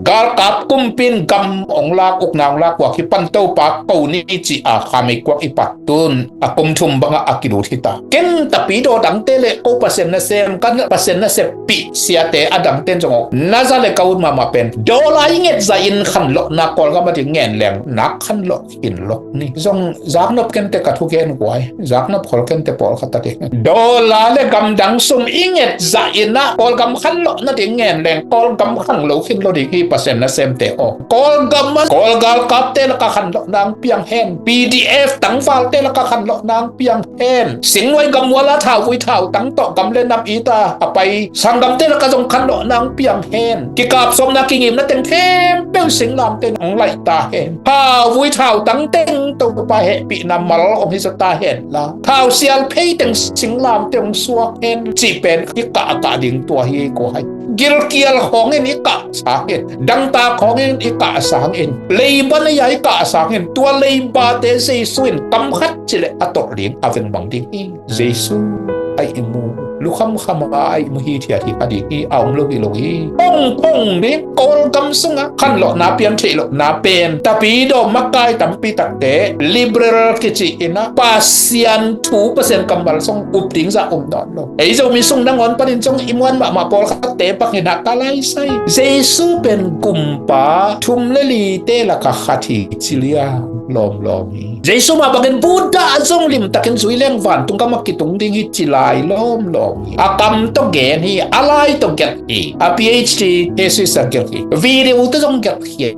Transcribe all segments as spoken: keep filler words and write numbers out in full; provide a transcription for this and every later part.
Galkap kumpi in gam hong lak, ukna hong lak uh a kipan Topa ko ni ci a kha meikuang i pat tun a kum thum bangah a kilut hi ta. Ken Tapidaw dangte le ko Pasian nasem, ka Pasian naseppih siate a dangte in zong aw, na za le ka ut mahmah pen dollar i nget zahin khanlawhna Kawlgam a ding ngen leng nak khanlawh khin lo ni. Zong zaknop kente ka thugen guai, zaknop khol kente pawlkhat a ding. Dollar le gamdang sum i nget zahin ah Kawlgam khanlawhna ding ngen leng Kawlgam khang lo khin lo ding hi Pasian nasemte aw. Kawlgam ah Kawl galkapte lakah khanlawhna hong piang hen. P D F tangvalte lakah khanlawhna hong piang hen. Singnuai gammual ah thauvui thautang tawh gam le nam it a a pai sanggamte lakah zong khanlawhna hong piang hen. Kikapsawmna kingimna teng khempeuh singlamteh in hong laih ta hen. Thauvui thautang teng Topa hehpihna mal hong hi zaw ta hen la, thausial phei teng singlamteh hong suak hen cih pen i kahkah ding tua hi ko hai. Gilkial khawngin i kah sang in, dangtak khawngin i kah sang in, leiba nei a i kah sang in, tua leibate Jesu in kam khat cileh a tolh ding a vengbang ding hi. Jesu a ihmu, lukhamkham a ihmu hithiat hi kha ding hi, a om lo hi lo hi. Phongphong ding, Kawlgam sungah khanlawhna pian theih lohna pen Tapidaw makai tampi takte liberal kici in ah Pasian thu, Pasian kammal zong up ding zah om nawn lo. Ei Zomi sung nangawn panin zong i muan mahmah pawlkhatte bangin ah ka laisai, Jesu pen kumpa thum le lite lakah khat hi ci liang lawmlawm hi. Jesu mah bangin Buddha zong limtakin zui leng vantung gam a kitung ding hi ci lai lawmlawm hi. A kam tawh gen hi, a lai tawh gelh hi, a P H D thesis a gelh hi, video te zong gelh hi.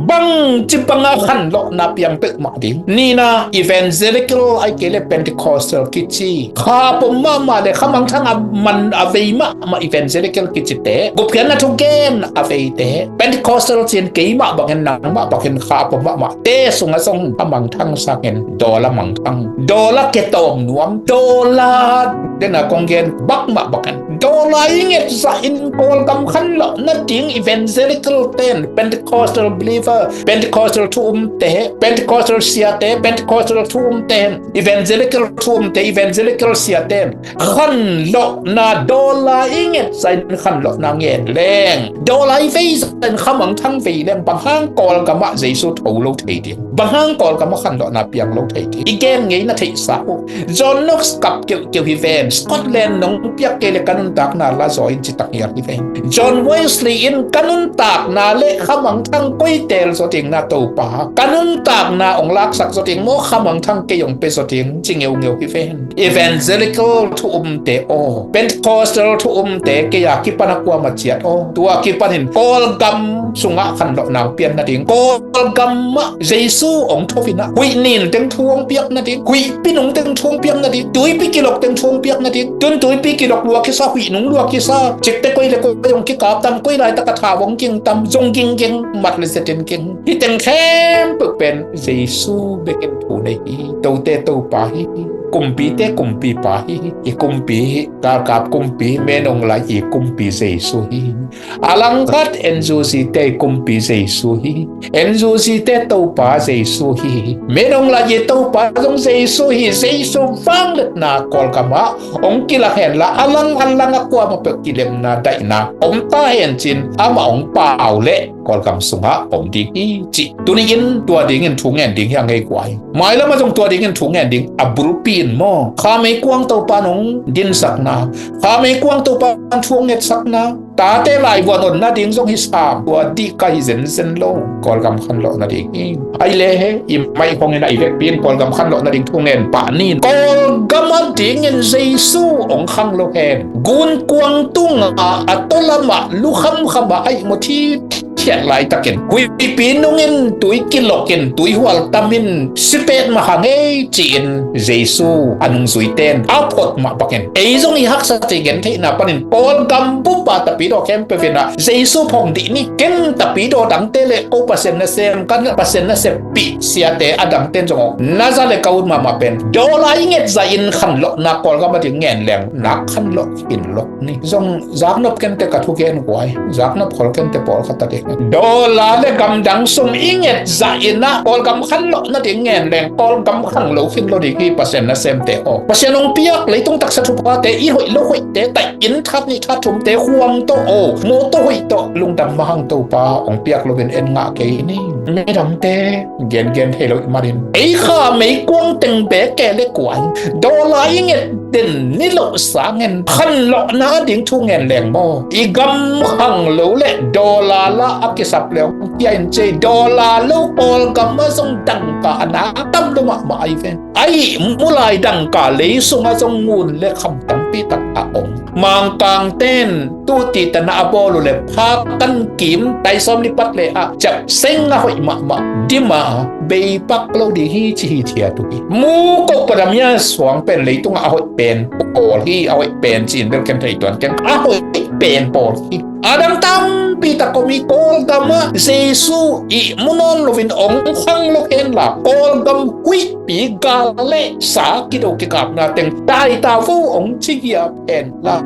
Bangci banga khanlawhna piang peuhmah ding. Nihna, evangelical ahih kei leh Pentecostal kici, kha pom mahmah le khamangthang a man a vei mahmah evangelical kicite, gupkhiatna thugen a veite, Pentecostal ci-in keimah bangin nangmah bangin kha pom mahmah te sungah zong khamangthang sangin dollar mangthang, dollar ketawm nuam, dollar dena kong gen bak mah bangin dollar i nget zahin Kawlgam khanlawhna ding evangelical ten, Pentecostal believer, Pentecostal thu umte, Pentecostal siate, Pentecostal thu umte, evangelical thu umte, evangelical siate khanlawhna dollar i nget zahin khanlawhna ngen leng, dollar i vei zahin khamangthang vei leng, bang hang Kawlgam ah Jesu tho lo thei ding, bang hang Kawlgam ah khanlawhna piang lo thei ding. I gen ngei na theihsa uh. John Knox kap keuhkeuh hi ven. Scotland nong piak kei le ka nuntakna la zaw in ci tak hial hi ven. John Wesley in ka nuntakna le khamangthang koi teel zaw ding na Topa, ka nuntakna hong laksak zaw ding maw, khamangthang kei hong pia zaw ding ci ngeungeu hi ven. Evangelical thu umte aw, Pentecostal thu umte kei a kipan a kuamah ciat aw, tua kipanin Kawlgam sungah khanlawhna hong pian nading, Kawlgam ah Jesu hong tho in ah huih nin teng thu hong piak nading, huihpi nung teng thu hong piak nading, tuipi kilok teng thu hong piak nading. Tun tuipi kilok lua kisa, huih nung lua kisa, cikte koi le koi hong kikap tam, koi laitak a thau hong ging tam, zong gingging, mat le zetin ging. Hih teng khempeuh pen Jesu bek in thu nei hi. Tote Topa hi, kumpite kumpipa hi. I kumpi hi, galkap kumpi, menonglai i kumpi Jesu hi. A langkhat N U G te kumpi Jesu hi. N U G te Topa Jesu hi. Menonglai i Topa zong Jesu hi. Jesu vangliatna Kawlgam ah hong kilak henla, a lang a lang a kuamah peuh kilemna daihna om ta hen cin, amah hong pau leh Kawlgam sungah om ding hi cih tuni-in tua dingin thu ngen ding hi a ngei guai. Mailam ah zong tua dingin thu ngen ding, a bulpi in maw, kha meikuang Topa in hong dinsakna, kha meikuang Topa in thu hong ngetsakna, tate laivuan onna ding zong hi sam, tua dih ka hi zenzen lo. Kawlgam khanlawh nading hi. Ai le he, i maihong in a i vekpi in Kawlgam khanlawh nading thu ngen pah ni. Kawlgam a dingin Jesu hong khang lo hen. Gunkuang tungah a tawlamah lukhamkham a a ihmu thithiat laitakin huihpi nungin tui kilokin tui hualtamin sipet mah hang ei ci-in Jesu a nungzuite in a phot mah bangin ei zong i haksa cih gentheihna panin Kawlgam bup a Tapidaw khempeuh in ah Jesu phong dih ni. Ken Tapidaw dangte le ko Pasian nasem, ka Pasian naseppih siate a dangte in zong aw, na za le ka ut mahmah pen dollar i nget zahin khanlawhna Kawlgam a ding ngen leng nak khanlawh khin lo ni. Zong zaknop kente ka thugen guai, zaknop khol kente pawlkhat a ding. Dollar le gamdang sum i nget zah in ah Kawlgam khanlawh nading ngen leng Kawlgam khanglo khin lo ding hi Pasian nasemte aw. Pasian hong piak leitung taksa thuphate i hoih lo hoihte taih inn that nih that thumte khuang tawh aw, mawtaw hoih tawh lungdam mahang Topa hong piak loin en ngah kei ning. Midangte gengen thei lo i manin ei kha meikuang teng bek ke le kuai dollar i nget den ni loh sangin khanlawhna ding thu ngen leng maw? I gam khanglo le dollar la a kisap le hong pia in cei dollar lo Kawlgam a zong dangka a na tam lo mahmah ai ven. Ai mulai dangka lei sungah zong ngun le kham tampi tak a om. Mangkang ten tu ti tana a bawl uh le pha kan kim tai sawm li pat le ah ciap seng a hoih mahmah dima beipak lo ding hi ci hi thiat uh hi. Mu ko padamia suang pen leitungah a hoih pen pawl hi, a hoih pen ci-in bel ken thei tuan keng a hoih pen pawl hi. A dang tampi tak om hi. Kawlgam ah Jesu i mu nawn loin ong khang lo hen la Kawlgam huihpi gal le sa kido kikapna teng dai ta vo ong ci hiap hen la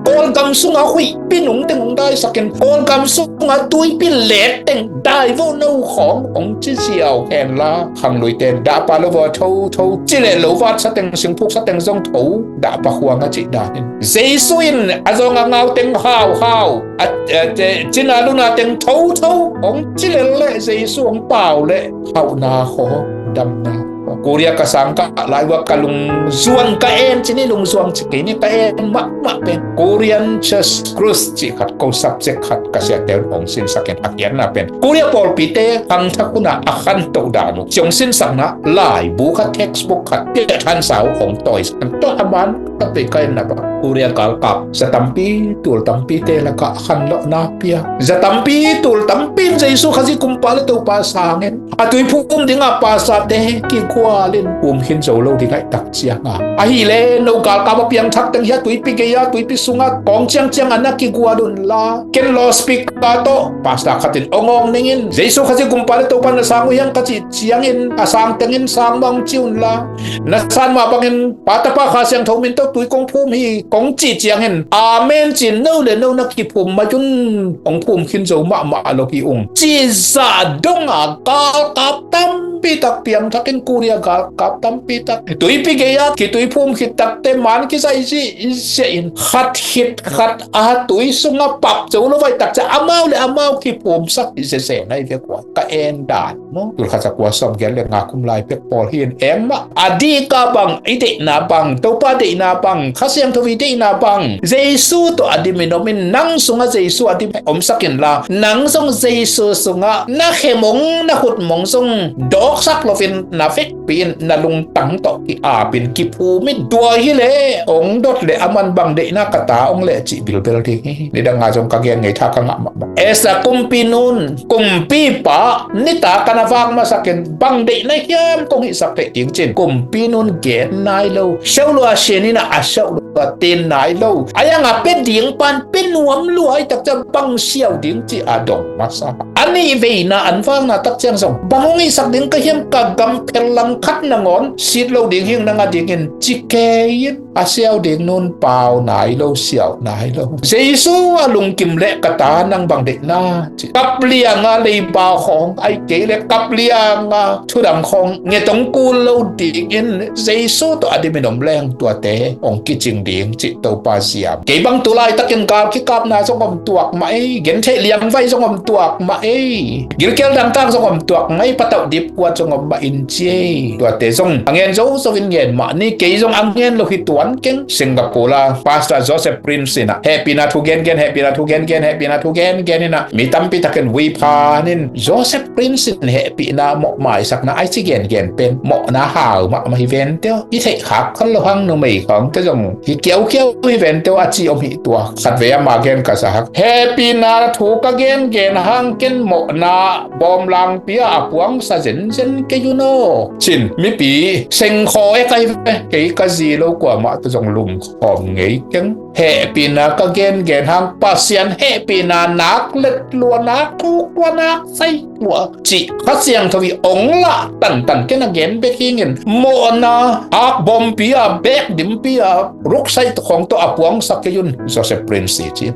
Kawlgam sungah huihpi nung teng ong daisakin Kawlgam sungah tuipi let teng dai vo no khawng ong ci ziau hen la khangluite in dahpa lo vo tho tho ci le lo vat sa teng singphuk sa teng zong tho dahpa khuang a cih danin Jesu in a zong a ngau teng hau hau a, a, te, cina luna teng tho tho ong ci le le Jesu ong pau le hauhna khaw damna khaw. Korea ka sang ka lai ua ka lungzuan ka en ci ni lungzuan ci kei ni ka en mahmah pen Korean Church Cruise ci khat ko subject khat ka siate un ong sinsakin a kiatna pen Korea pawlpite khangthak huna a khantoh dan uh ci ong sinsakna laibu khat textbook khat piahthansa uh ong tawi sakin tua a man ka pei ka enna bang Korea galkap za tampi tul tampite lakah khanlawhna pia za tampi tul tampin Jesu Khazih kumpa le Topa sangin a tuiphum dinga pasate kigualin pum khin zo lo ding aih tak cianga ahileh no galkap a piangthak teng hi a tuipi gei a tuipi sunga kawng ciangciang a na kigual unla ken loudspeaker tawh pastor khatin ong awng ningin Jesu Khazih kumpa le Topa na sang uh hiang ka cih ciangin a sang tengin sang mah ong ci unla na san mah bangin Pa Tapa Kha Siangtho min tawh tui kong phum hi kong cih ciangin amen cin no le no na kiphum mai un ong phum khin zo mahmah lo hi ung. Cih zah donga galkap tampi tak piangthakin Korea galkap tampi tak tuipi gei a kituiphum khit takte man kisai zihziah in khat khit khat a tui sunga pap zo lo vai tak ciah amau le amau kiphumsak hi zese nai ve kua ka en dan maw? Tul khat za kua sawm giat le nga kum lai pek pawl hi in engmah a dika bang i deihna bang Topa deihna bang Kha Siangtho i deihna bang Jesu tawh a dimin omin nang sungah Jesu a dim omsak inla nang zong Jesu sungah na khe mong na khut mong zong dawksak loin na vekpi in na lungtang tawh ki-apin kiphumin tua hileh ong dot le a man bang deihna ka ta ong leh cih bilbel ding hi. Nidanga zong ka gen ngeitha ka ngah mahmah. Esa kumpi nun kumpipa nita ka na vak masakin bang deihna hiam kong hihsak theih ding cin kumpi nun gen nai lo siau lua sianina a siau lua ten nai lo a yang a pe ding pan pe nuam lua i takcia bang siau ding ci a dong masa a nih veina an vakna takciang zong bang hong hihsak ding ka hiam ka gam phellang khat nangawn sit lo ding hing nanga dingin ci kei in a siau ding nun pau nai lo siau nai lo Jesu a lungkim le ka ta nang bang deihna ci kaplianga leiba khawng ai kei le kaplianga thudang khawng ngetong kul lo dingin Jesu tawh a dimin om leng tuate hong kicing ding cih Topa ziam kei bang tu laitakin gal kikapna zong om tuak mah ei gentheih liangvai zong om tuak mah ei gilkial dangtak zong om tuak mai patauh dip kuat zong om mah in ci ei tuate zong a ngen zozo in ngen mah ni kei zong a ngen lo hi tuan keng Singapore a Pastor Joseph Prince inah hehpihna thu gengen hehpihna thu gengen hehpihna thu gengen inah mi tampi takin vuiphan in Joseph Prince in hehpihna mawh maisakna ai ci gengen pen mawhna hau mahmah hi venteu i theih khak khol lo hang numei khawngte zong hi kiaukiau hi venteu a ci om hi tua khatvei ama gen ka sa hak hehpihna thu ka gengen hang ken mawhna bawmlangpi a a puangsa zenzen kei un aw cin mipi sengkhaw e kai ve kei ka zi lo kuamah tu zong lumkhawm ngei keng Hehpihna ka gengen hang, Pasian hehpihna nak let lua, nak thuk lua, nak sai lua cih Kha Siangtho i ong lah tantan ken a gen bek hingin, mawhna akbawmpi a, bekdimpi a, ruksaih khawng tawh a puangsak kei un, Joseph Prince i ci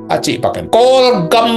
a cih pakin Kawlgam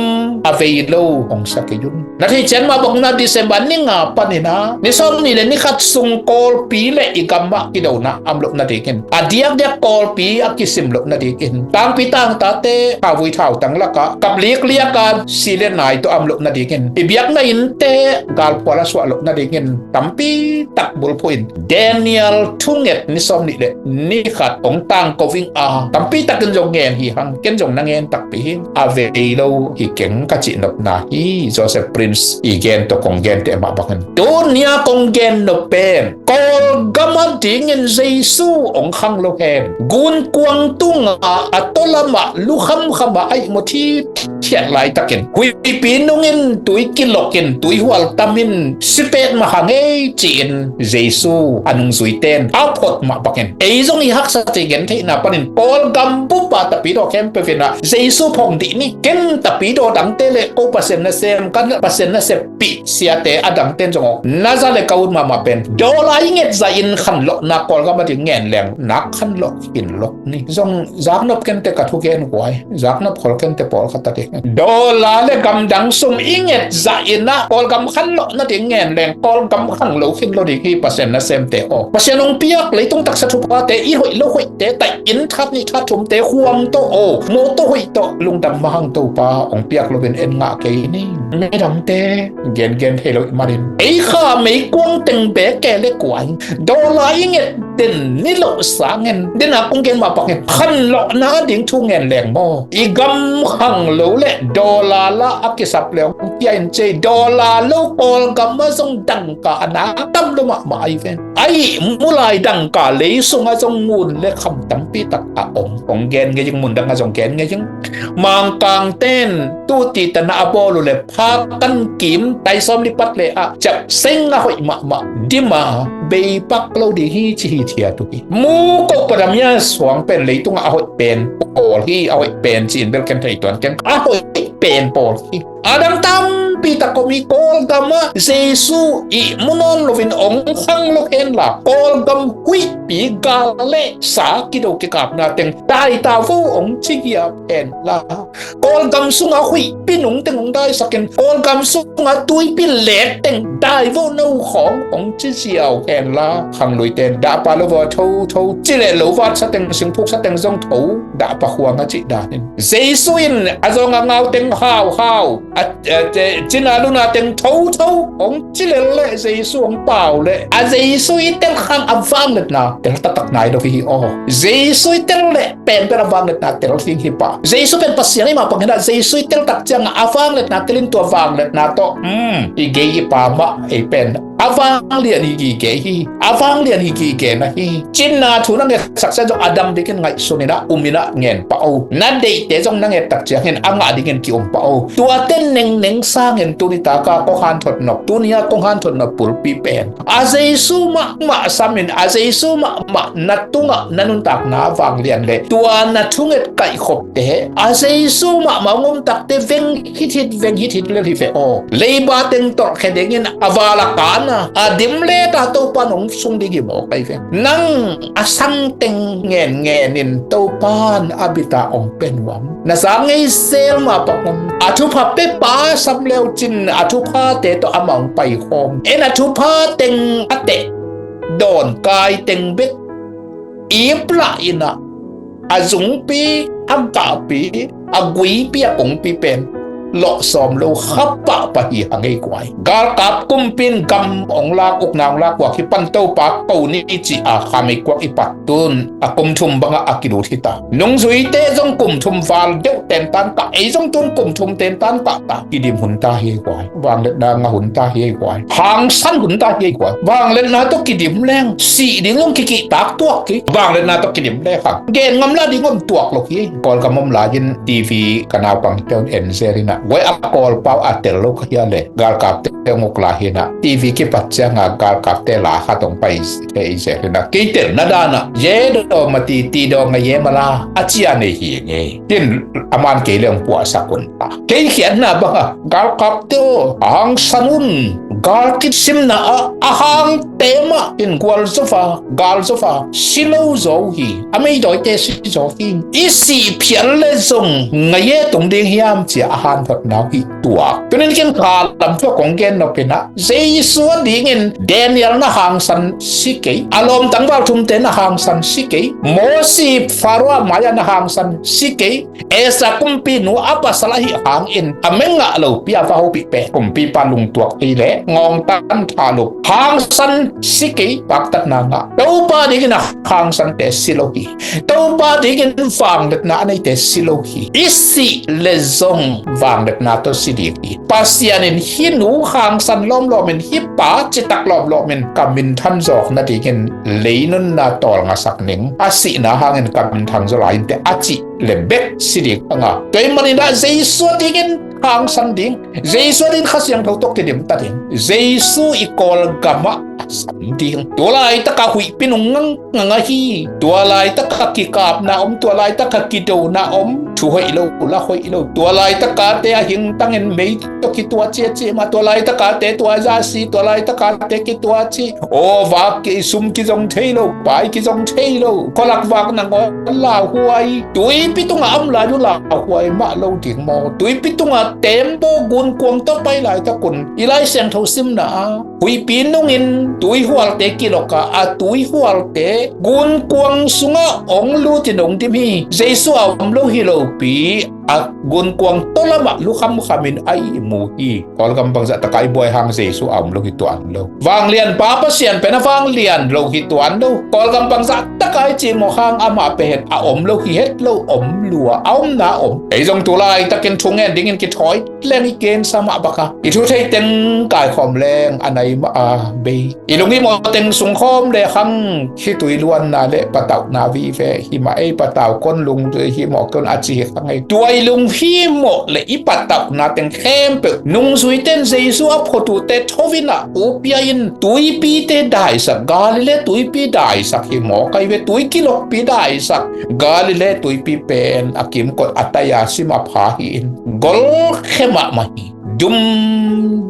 a vei lo hong sa kei un. Na theih ciat mah bangin a December ni nga panin a ni sawm nih le ni khat sung Kawlpi le i gam ah kidona om loh nadingin, a diakdiak Kawlpi a kisim loh nadingin, tangpi tangtate khavui thautang lakah kap likliak a si le nai tawh om loh nadingin, i biakna innte galphual a suah loh nadingin tampi tak bulphuh in Daniel thunget ni sawm nih le ni khat hong tangko ing a, tampi takin zong ngen hi hang, ken zong na ngen takpi hi. A vei lo hi keng ka cih nopna hi. Joseph Prince i gen tawh kong genteh mah bangin, tuni a kong gen nop pen Kawlgam a dingin Jesu hong khang lo hen, gunkuang tungah a tawlamah lukhamkham a a ihmut hi thiat laitakin huihpi nungin tui kilokin tui hualtamin si pet mah hang ei ci-in Jesu a nungzuite in a phot mah bangin ei zong i haksa cih gentheihna panin Kawlgam bup a tapidaw khempeuh in a Jesu phong dih ni. Ken tapidaw dangte le ko Pasian nasem, kan Pasian nasep pih siate a dangte in zong aw na za le ka ut mahmah pen dollar i nget zahin khanlawhna Kawlgam a ding ngen leng nak khanlawh khin lo ni. Zong zaknop kente ka thugen guai, zaknop khol kente pawlkhat a ding. Dollar le gamdang sum i nget zahin a Kawlgam khanlawh nading ngen leng Kawlgam khang lo khin lo ding hi Pasian nasemte aw. Pasian hong piak leitung taksa thuphate, i hoih lo hoihte, taih inn that nih that thumte, khuam tawh aw, mawtaw hoih tawh lungdam mahang Topa hong piak loin en ngah kei ni. Midangte gengen thei lo ih manin ei kha meikuang teng bek kei le kuai, dollar i nget den ni loh sangin, den a kong gen mah bangin khanlawhna ding thu ngen leng maw, i gam khang lo le dollar la a kisap le hong pia in cei, dollar lo Kawlgam a zong dangka a na tam lo mahmah ahi ven. A ihmu lai dangka lei sungah zong ngun le kham tampi tak a om. Hong gen ngei ing, mundang a zong gen ngei ing. Mangkangte in tuti tana a bawl uh le pha kan kim tai sawm li pat le ah ciap seng a hoih mahmah dim a, beipak lo ding hi ci hithiat uh hi. Mu ko padamia suang pen leitungah a hoih pen pawl hi, a hoih pen ci-in bel ken thei tuan keng, a hoih pen pawl hi. A dang tampi tak om hi. Kawlgam ah Jesu ihmu nawn loin hong khang lo hen la, Kawlgam huihpi gal le sa kido kikapna teng dai ta vo hong ci giap hen la, Kawlgam sungah huihpi nung teng hong daisakin, Kawlgam sungah tuipi lek teng dai vo no khawng hong ci ziau hen la, khangluite in dahpa lo vo thotho ci le lo vatsa teng, singphuksa teng zong tho dahpa khuang a cih danin, Jesu in a zawng a ngau teng hauhau, a, a, te, cina luna teng thotho hong ci lel le, Jesu hong pau le, a Jesu i tel khang a vangliatna tel taktak nai lo hi hi aw. Jesu i tel le pen pen a vangliatna tel hi hi pah. Jesu pen Pasian i mah bangin ah Jesu i tel tak ciangah a vangliatna tel in, tua vangliatna tawh, um, i gei i pa mah ei pen a vanglian i gige hi. A vanglian i gige na hi. Cinna thu na ngetsak ciang zong a dam bikin ngaihsun in ah, um in ah ngen pah o. Na deihte zong na nget tak ciangin a ngah dingin ki-um pah o. Tuate nengneng sangin tuni taka kong hanthot nop, tuni a kong hanthot nop bulpi pen a Jesu mahmah samin, a Jesu mahmah na tungah na nuntakna vanglian le tua na thunget kaihkhopte a Jesu mahmah hong om takte veng hithit, veng hithit lel hi ve aw. Leiba teng tolhkhe dingin a val a kana a dim le ta Topa nong sung ding hi maw kai veng. Nang a sang teng ngenngen in Topan a bita ong pen uam. Na za ngei sel mah bang un a thupha pepa sam leu cin a thuphate tawh amah ong paikhawm. En a thupha teng a teh dawnkai teng bek iplah inah a zungpi, a gahpi, a guipi, a kungpi pen lawhsawm lo khapah pah hi hang ei guai. Galkap kumpi in gam ong lak, ukna ong lak uh a kipan Topa ko ni cih a khamei kuak i pat tun a kum thum bangah a kilut hita. Nungzuite zong kum thum val deuh tentan kah, ei zong tun kum thum tentan kah ta. Kidim hun ta hi ei guai. Vangliatna ngah hun ta hi ei guai. Hangsan hun ta hi ei guai. Vangliatna tawh kidim leng sih ding zong kikihtak tuak hi. Vangliatna tawh kidim leng hang gen ngam la ding om tuak lo hi. Kawlgam om lai-in TV ka naupangte un en zel inah Guai a Kawlpau a tel lo kha hia le, galkapte hong uk lai hi na. TV kipat cianga galkapte la khat hong pai thei zel hi na. Kei telna dana, ye daw mati ti daw nga ye mala, a cia nei hi ngei. Tin, aman kei le hong puahsak un ta. Kei khiatna banga, galkapte aw, hangsan un, galkip simna a, a hang tema in gual zofa, gal zofa, si lo zo hi. A meidawite si zo hi. I sih phial le zong nga ye tung ding hiam cia a hanthotna uh hi tua. Tunin kin kha lam thuak kong gen nopina, Jesu a dingin Daniel na hangsan si kei, a lawm tangval thumte na hangsan si kei, Mosi Pharaoh a mai-ah na hangsan si kei, Esther kumpinu a pasal ahi hangin a mengah lopi a va hopih pen kumpipa lungtuak thei le ngawngtan thalup hangsan si kei, paktatna ngah. Topa dingin a hangsante si lo hi. Topa dingin vangliatna a neite si lo hi. I sih le zong vangliatna tawh si ding hi. Pasian in hih nu hangsan lawmlawmin, hih pa citak lawmlawmin ka minthan zawk nadingin lei nunna tawlngasak ning, a sihna hangin ka minthang zaw lai inteh a cih le bek si ding a ngah. Tua ahih manin ah Jesu a dingin hangsan ding, Jesu a dingin Kha Siangtho tawh kidim ta ding, Jesu i Kawlgamah a sam ding. Tua laitak a huihpi nung ngang ngang ahi. Tua laitak a kikapna om, tua laitak a kidona om. Thu hoih lo, la hoih lo. Tua laitak a te a hingtangin mei tawh kituat ciatciat mah. Tua laitak a te tua zah si, tua laitak a te kituat ci. Aw, vak kei, sum kizong thei lo, pai kizong thei lo. Khualak vak nangawn lauhuai. Tuipi tungah om lai uh lauhuai mah lo ding maw. Tuipi tungah tembaw gunkuang tawh pai laitak un i Lai Siangtho simna a huihpi nungin tuihualte kilok a, a tuihualte gunkuang sungah hong lutin hong dim hi. Jesu a om lo hi lopi a gunkuang tawh lamah lukhamkhamin a ihmu hi. Kawlgam bangzah taka i buai hang Jesu a om lo hi tuan lo. Vanglianpa Pasian pen a vanglian lo hi tuan lo. Kawlgam bangzah taka i cihmawh hang amah pen a om lo hi het lo, om lua, a omna om. Ei zong tu laitakin thungen dingin kithawi leng i kensa mah baka, i thu thei teng kaikhawm leng a nai mah a bei. I lunghimawh teng sungkhawm le khang khitui luanna le patauhna vive hi mah, ei patau kon lungtui himawh kon a ci hi khang ei. Tua i lunghimawh le i patauhna teng khempeuh nungzuite in Jesu a phot uhte tho in a, upia in tuipite daisak, Galilee tuipi daisak hi mawk ahi ve, tui kilokpi daisak. Galilee tuipi pen a kimkot a tai-a sim a pha hi in, golkhe mahmah hi. Dum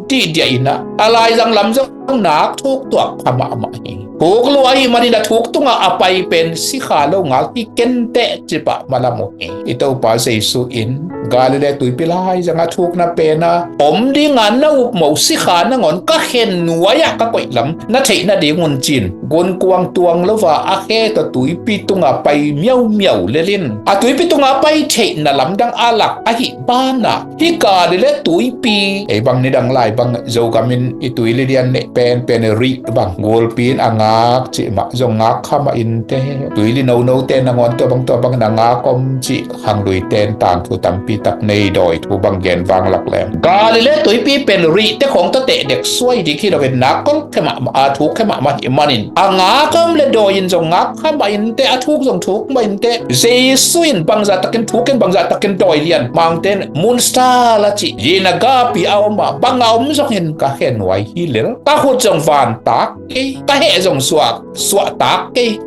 dihdiah in a, a laizang lam zong nak thuk tuak pha mahmah hi. Thuk lua ahih manin a thuk tungah a pai pen sikha lo ngal hi kenteh cipah malam uh hi. I Topa Jesu in Galilee tuipi laizang a thukna pen a om dinga na upmo sikha nangawn ka khe nuai-ah ka koih lam na theih nadingun ci-in gunkuang tuang lo a, a khe tawh tuipi tungah pai miaumiau lel in, a tuipi tungah pai theihna lamdang a lak ahih banah, hih Galilee tuipi, ei bang nidang lai bang Zogamin i tuili lian neih penpen i rih bang gulpi in a ngak cih mah zong ngak kha mah inteh. Tuili nonote nangawn tua bang tua bangin a ngak om cih khangluite in tangthu tampi tak nei, dawi thu bang gen vanglak leng. Galilee tuipi pen rihte khawng tawh tehdek suai ding hi loin nak golkhe mahmah a, thukkhe mahmah hi manin a ngak om le dawi in zong ngak kha mah inteh, a thuk zong thuk mah inteh. Jesu in bangzah takin thuk in, bangzah takin dawi lian mangte in munstala cih yin a gapi a om a, bang a om zongin ka khe nuai hi lel. Ka khut zong vantak kei, ka heh zong suak, suahtak kei.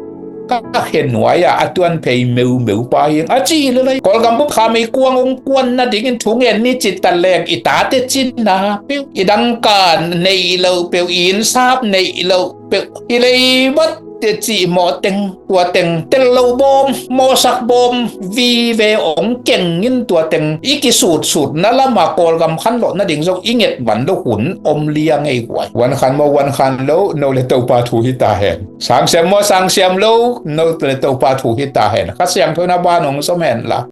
Ka khe nuai-ah a tuan phei meumeu pa hi ing a ci lelai. Kawlgam bup kha meikuang hong kuan nadingin thungen ni cih ta leng i tate cina peuh, i dangka neih loh peuh, i innsap neih loh peuh, i leibat te cihmawh teng, tua teng tel loh bawm, mawhsak bawm vive hong keng in, tua teng i kisutsutna lamah Kawlgam khanlawh nading zong i nget van loh hun om liang ei guai. Van khan maw, van khan lo, no le Topa thu hi ta hen. Sangsiam maw, sangsiam lo, no le Topa thu hi ta hen. Kha Siangtho in a ban hong zom hen la.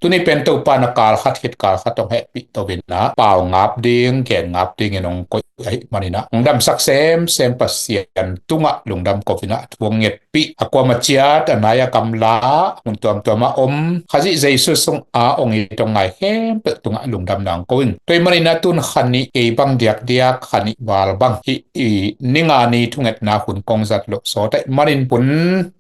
Tuni pen Topa na kal khat khit kal khat hong hehpih to in ah, pau ngap ding, gen ngap dingin hong koih ahih manin ah, hong damsak semsem Pasian tungah lungdam ko in ah, thu hong ngetpih, a kuamah ciat, a nai a gamla, mun tuamtuam a om Khazih Jesu sungah hong it hong ngai khempeuh tungah lungdam nang ko ing. Tua ahih manin ah tun kha nih kei bang diakdiak, kha nih val bang hih i ni nga ni thungetna hun kong zat loh sawt ahih manin, pun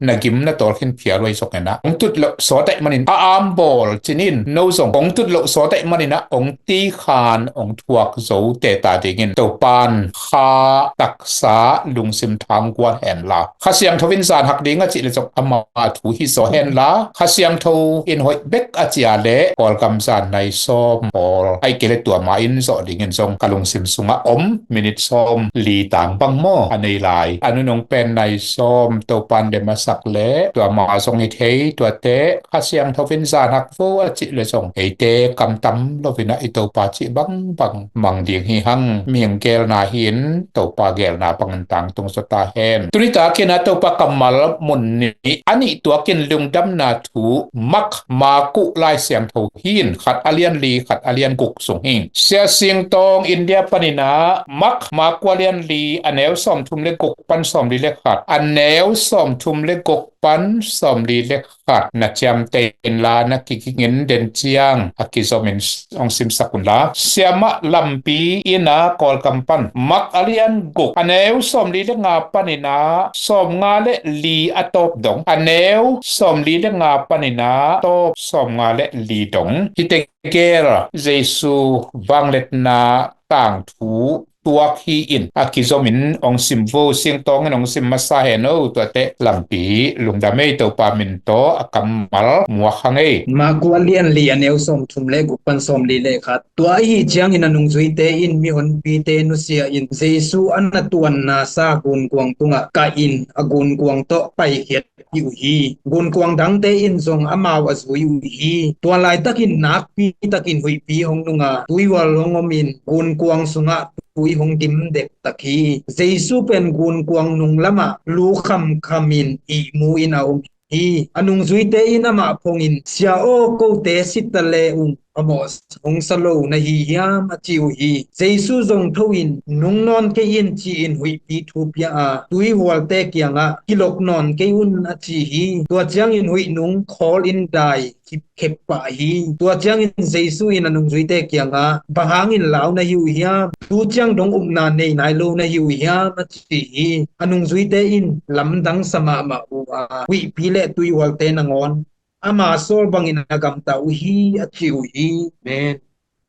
na gim na tawl khin phial uh ahi zongin ah, hong tut loh sawt ahih manin, a am bawl cin in, no zong hong tut loh sawt ahih manin ah, hong ti khan hong thuak zo teta dingin Topa'n kha, taksa, lungsim tha hong guan hen la, Kha Siangtho in zan hak ding a cih leh zong ama thu hi zaw hen la, Kha Siangtho in hoih bek a cih leh Kawlgam zan nai sawm pawl, ahih kei leh tua ma in zawh dingin zong ka lungsim sungah om. Minit sawm li tang bang maw a nei lai. A nunung pen nai sawm Topa'n lem a sak leh tua ma zong hi thei. Tuate Kha Siangtho in zan hak vo a cih leh zong eite kam tam lo in ah i Topa cih bangbang mang ding hi hang. Mihing geelna hi in, Topa geelna bangin tangtung zaw ta hen. Tuni takin ah Topa kammal mun nih, a nih tuakin lungdamna thu Mark, Marku Lai Siangtho hi in, khat a lian li, khat a lian guk sung hi. Sia Sing Tawng, India panin ah Mark, Marku a lian li, a neu sawmthum le guk pan sawmli le khat, a neu sawmthum le guk pan sawmli le khat na ciamteh in la, na kigingin den ciang a kizomin hong simsak un la. Siamah Lampi in ah Kawlgam pan Mark a lian guk, a neu sawmli le nga panin ah sawmnga le li a tawp dong, a neu sawmli le nga panin ah tawp sawmnga le li dong. Hihte gel Jesu vangliatna tangthu tuak hi in, a kizomin hong sim vo. Sing Tawng in hong sim masa hen o. Tuate Lampi lungdam ei, Topa min tawh a kammal muak hang ei. Marku a lian li, a neu sawmthum le guk pan sawmli le khat. Tua ahih ciangin a nungzuite in mihonpite nusia in, Jesu a na tuanna sa gunkuang tungah kah in, a gunkuang tawh paikhiat hi uh hi. Gunkuang dangte in zong amau a zui uh hi. Tua laitakin nakpi takin huihpi hong nung a, tuihual hong om in, gunkuang sungah tui hong dim dektak hi. Jesu pen gunkuang nung lamah lu khamkham in ihmu in a om hi. A nungzuite in amah phong in, "Sia aw, kote si ta le ung, phamawh hong sa lo na hi hiam?" a ci uh hi. Jesu zong tho in, "Nung nawn kei in," ci-in huihpi thu pia a, tuihualte kiangah, "Kilok nawn kei un," a ci hi. Tua ciangin huih nung khawl in dai khipkhep pah hi. Tua ciangin Jesu in a nungzuite kiangah, "Bang hangin lau na hi uh hiam? Tu ciang dong upna nei nai lo na hi uh hiam?" a ci hi. A nungzuite in lamdang sa mahmah uh a, huihpi le tuihualte nangawn ama sawl bangin a gamta uh hi, a ci uh hi. Amen.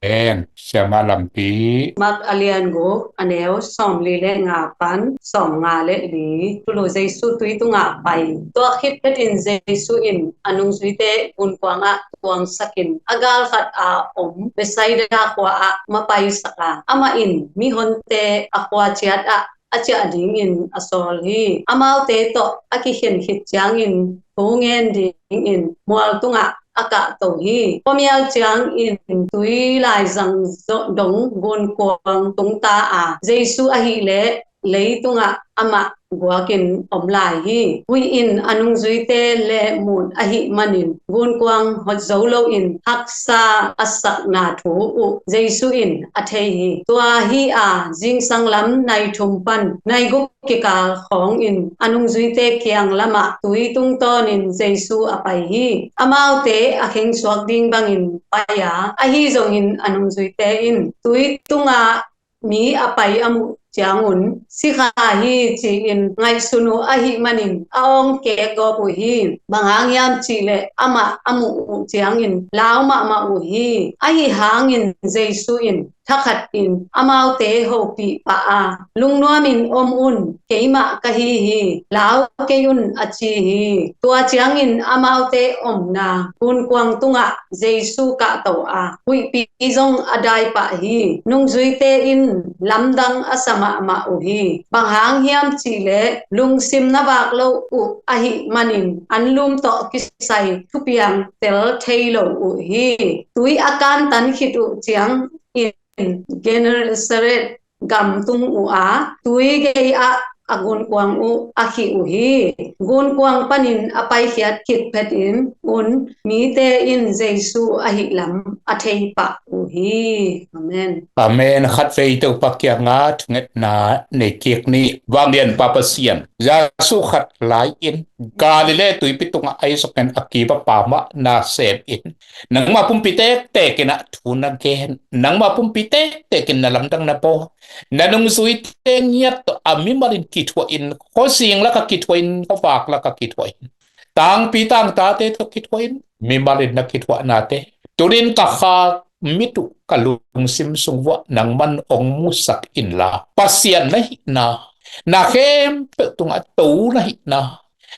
Amen. Siamah Lampi. Mark a lian guk, a neu sawmli le nga pan sawmnga le li. Thulu: Jesu tui tungah pai. Tua khit phetin Jesu in a nungzuite gunkuangah tuangsakin, a galkhat a om Bethsaida khua ah mapaisak a, amah in mihonte a khua ciat ah a ciah dingin a sawl hi. Amaute tawh a kikhen khit ciangin thu ngen dingin mual tungah a kahto hi. Khuamial ciangin tui laizang zo-, dong gunkuang tungta a, Jesu ahih leh leitungah amah guakin om lai hi. Huih in a nungzuite lehmut ahih manin gunkuang hot zo loin haksa a sakna thu uh Jesu in a thei hi. Tua hi a, zingsang lam nai thum pan nai guk kikal khawngin a nungzuite kiang lamah tui tungtawnin Jesu a pai hi. Amaute a khengsuak ding bangin pai a, ahi zongin a nungzuite in tui tungah mi a pai a muh ciangun, "Si kha hi," ci-in ngaihsun uh ahih manin a awng kekgawp uh hi. Bang hang hiam cihleh amah a muh uh ciangin lau mahmah uh hi. Ahi hangin Jesu in thakhatin amaute hopih pah a, "Lungnuamin om un, keimah ka hi hi, lau kei un," a ci hi. Tua ciangin amaute omna gunkuang tungah Jesu kahto a, huihpi zong a dai pah hi. Nungzuite in lamdang a sa mahmah uh hi. Bang hang hiam cihleh lungsim na vak lo uh ahih manin anlum tawh kisai thupiang tel thei lo uh hi. Tui a kantan khit uh ciangin Gennesaret gam tung uh a, tui gei ah a gunkuang uh a khih uh hi. Gunkuang panin a paikhiat khit phetin un mite in Jesu ahih lam a thei pah uh hi. Amen. Amen. Khatvei Topa kiangah thungetna nei kik ni. Vanglianpa Pasian, Jesu khat lai-in Galilee tuipi tungah a zongin a kiva pa mah na sem in, nangmah pumpi tektek in ah thu na gen, nangmah pumpi tektek in na lamdang na bawl, na nungzuite ngiat tawh a mimal in kithuah in, khuazing lakah kithuah in, khuavak lakah kithuah in, tangpi tangtate tawh kithuah in, mimal in na kithuahnate tunin ka kha mit uh, ka lungsim sung vuah nangman hong musak inla, Pasian na hihna, na khempeuh tungah to na hihna,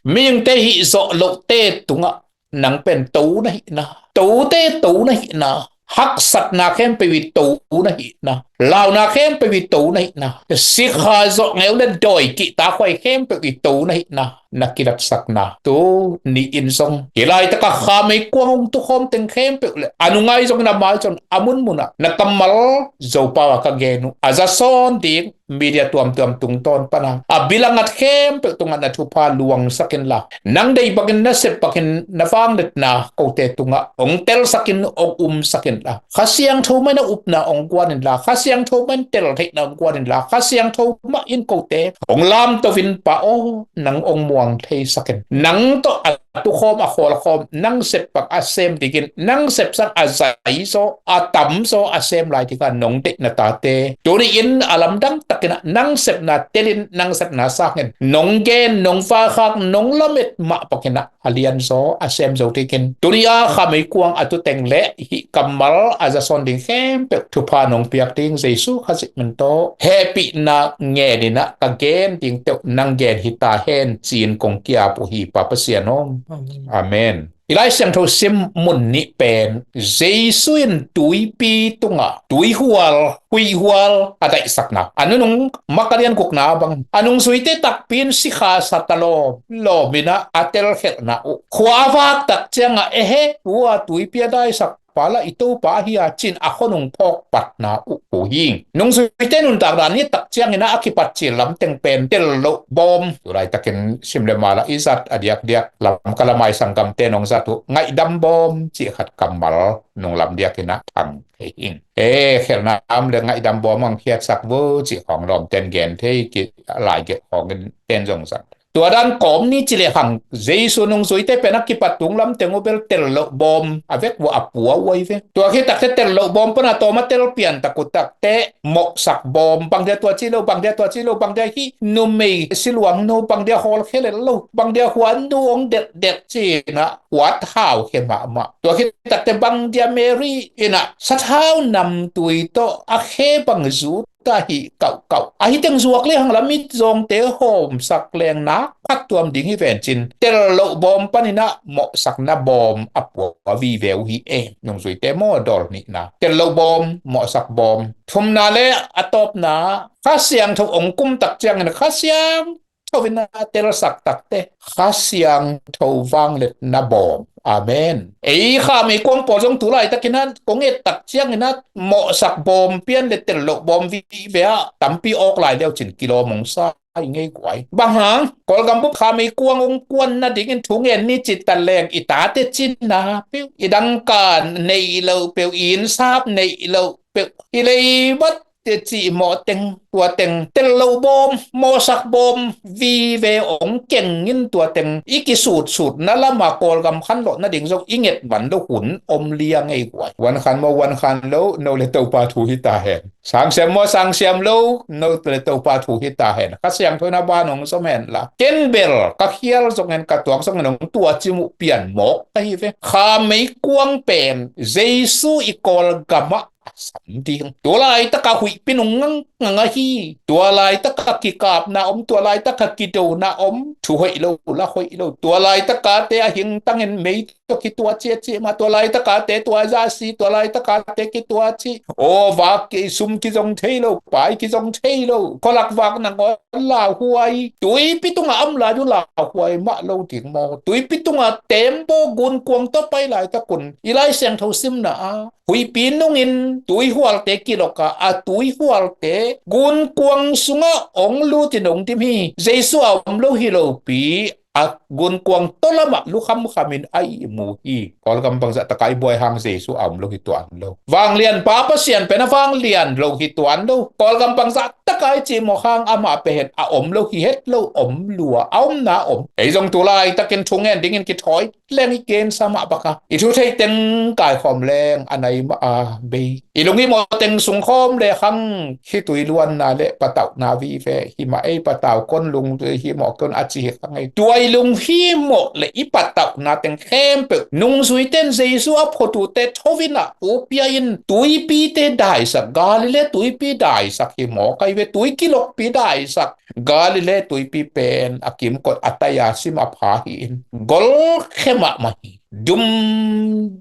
mihingte hih zawh lohte tungah nang pen to na hihna, tote to na hihna, haksatna khempeuh i to na hihna, launa khempeuh i to na hihna, sikha zawh ngeu le dawi kihtakhuai khempeuh i to na hihna na kilatsakna tuni-in zong, hih laitakah kha meikuang hong tukhawm teng khempeuh le a nungai zongin a mai zong a munmunah na kammal Zopau ah ka gen uh a za sawn ding media tuamtuam tungtawn pana a bil a ngat khempeuh tungah na thupha luangsak inla, nang deih bangin, na sep bangin na vangliatna kote tungah hong telsak in, hong umsak inla, Kha Siangtho mah in a upna hong guan inla, Kha Siangtho mah in tel theihna hong guan inla, Kha Siangtho mah in kote hong lamto in, Pa aw, nang hong muang theisak in, nang tawh a tukhawm, a khawlkhawm, nang sep bang a sem dingin, nang sep sang a zaizaw, a tamzaw a sem lai dingah nong deih na tate tuni-in a lamdang takin ah nang sepna telin, nang sepna sangin nong gen, nong vakhak, nong lamet mah bangin ah a lianzaw a sem zo dingin, tuni-a kha meikuang a tuteng le hih kammal a za sawn ding khempeuh thupha nong piak ding Jesu Khazih min tawh hehpihna ngenin ah ka gen ding teuh nang gen hi ta hen ci-in kong ki-ap uh hi, Pa Pasian aw. Amen. Amen. I Lai Siangtho sim mun nih pen Jesu in tuipi tungah tuihual, huihhual a daihsakna, a nunung Mak a lian gukna bang, a nungzuite takpi in sikha sa ta lawm lawm in ah a telkhialhna uh, khua a vak tak ciangah, ehe, tua tuipi a daisak pa lah i Topa ahi a, ci-in a khuanung phawk patna uh, uh hi. Nungzuite nuntak dan i tak ciangin ah a kipat cil lam teng pen tel loh bawm, tu laitakin sim le mala i zat a diakdiak, Lamka lamai sanggamte nong zat uh, ngaihdam bawm cih khat kammal nunglam diakin ah thang thei ing. E, khelhna om le ngaihdam bawm hong khiatsak vo cih khawng lawmten gen thei, ki, lai gelh khawng in ten zong zat. Tua dan kawm ni ci lehang Jesu nungzuite pen a kipat tung lam teng uh bel tel loh bawm a vek uh a pua uh ahi ve. Tua khit takte tel loh bawm pana tawm a tel pian tak uh takte mawhsak bawm, bang dia tua ci lo, bang dia tua ci lo, bang dia hih numei siluang nu, bang dia hawlkhia lel lo, bang dia huan nu hong delhdelh ci-in ah huat hau khia mahmah. Tua khit takte bang dia Mary in ah sathau namtui tawh a khe bang zut ta hi kauhkauh. Ahi teng zuak lehang la mitzawngte hawmsak leng nak phattuam ding hi ven ci-in tel loh bawm panin ah mawhsakna bawm a pua vive uh hi e. Nungzuite maw, dawl nihna tel loh bawm, mawhsak bawm. Thumna le a tawpna, Kha Siangtho hong kum tak ciangin Kha Siang tho in a telsak takte Kha Siangtho vangliatna bawm. Amen. Ei kha meikuang pawl zong tu laitakin ah kong et tak ciangin ah mawhsak bawm pian le tel loh bawm vive ah tampi awk lai leu cin kilawm hong sa hi ngei guai. Bang hang, Kawlgam bup kha meikuang hong kuan nadingin thu ngen ni ci ta leng i tate cina peuh, i dangka neih loh peuh, i innsap neih loh peuh, i leibat te cih mawh teng, tua teng tel loh bawm, mawhsak bawm vive hong keng in tua teng i kisutsutna lama Kawlgam khanlawh nading zong i nget van lo hun om liang ei guai. Van khan maw, van khan lo, no le Topa thu hi ta hen. Sangsiam maw, sangsiam lo, no le Topa thu hi ta hen. Kha Siangtho in a ban hong zom hen la, ken bel ka khial zong hen, ka tuak zong hen, hong tua cim uh pian mawk ahi ve. Kha meikuang pen Jesu i Kawlgam ah a sam ding. Tua laitaka huihpi nung ngangngang ahi. Tua laitaka kikapna om, tua laitaka kidona om. Thu hoih lo, la hoih lo. Tua laitakate a hingtangin mei tawh kituah cih a cih mah, tua laitaka te tua zah si, tua laitaka te kituah cih. Aw, vak kei, sum kizong thei lo, pai kizong thei lo, khualak vak nangawn lauhuai, tuipi tungah om lai uh lauhuai mah lo ding maw? Tuipi tungah tembaw gunkuang tawh pai laitakun i Lai Siangtho simna ah huihpi nungin tuihualte kilok a, a tuihualte gunkuang sungah hong lutin hong dim hi. Jesu a om lo hi lopi a gunkuang tawlamah lukhamkhamin a ihmu hi. Kawlgam bangzah taka i buai hang Jesu a om lo hi tuan lo. Vanglianpa Pasian pen a vanglian lo hi tuan lo. Kawlgam bangzah taka i cihmawh hang amah pen a om lo hi het lo, om lua, a omna om. Ei zong tu laitakin thungen dingin kithawi leng i gensa mah baka, i thu theih teng kaikhawm leng a nai mah a bei. I lunghimawh teng sungkhawm le khang, khitui luanna le patauhna vive hi mah ei, patau kon lung himawh kon a ci hi khang ei. Tua i lunghimawh le i patauhna teng khempeuh nungzuite in Jesu a photute thovin ah, upia in tuipite daisak, Galilee tuipi daisak hi maw kai ve, tui kilokpi daisak, Galilee tuipi pen a kimkot a tai-a sim a pha hi-in golkhe mahmah hi. Dum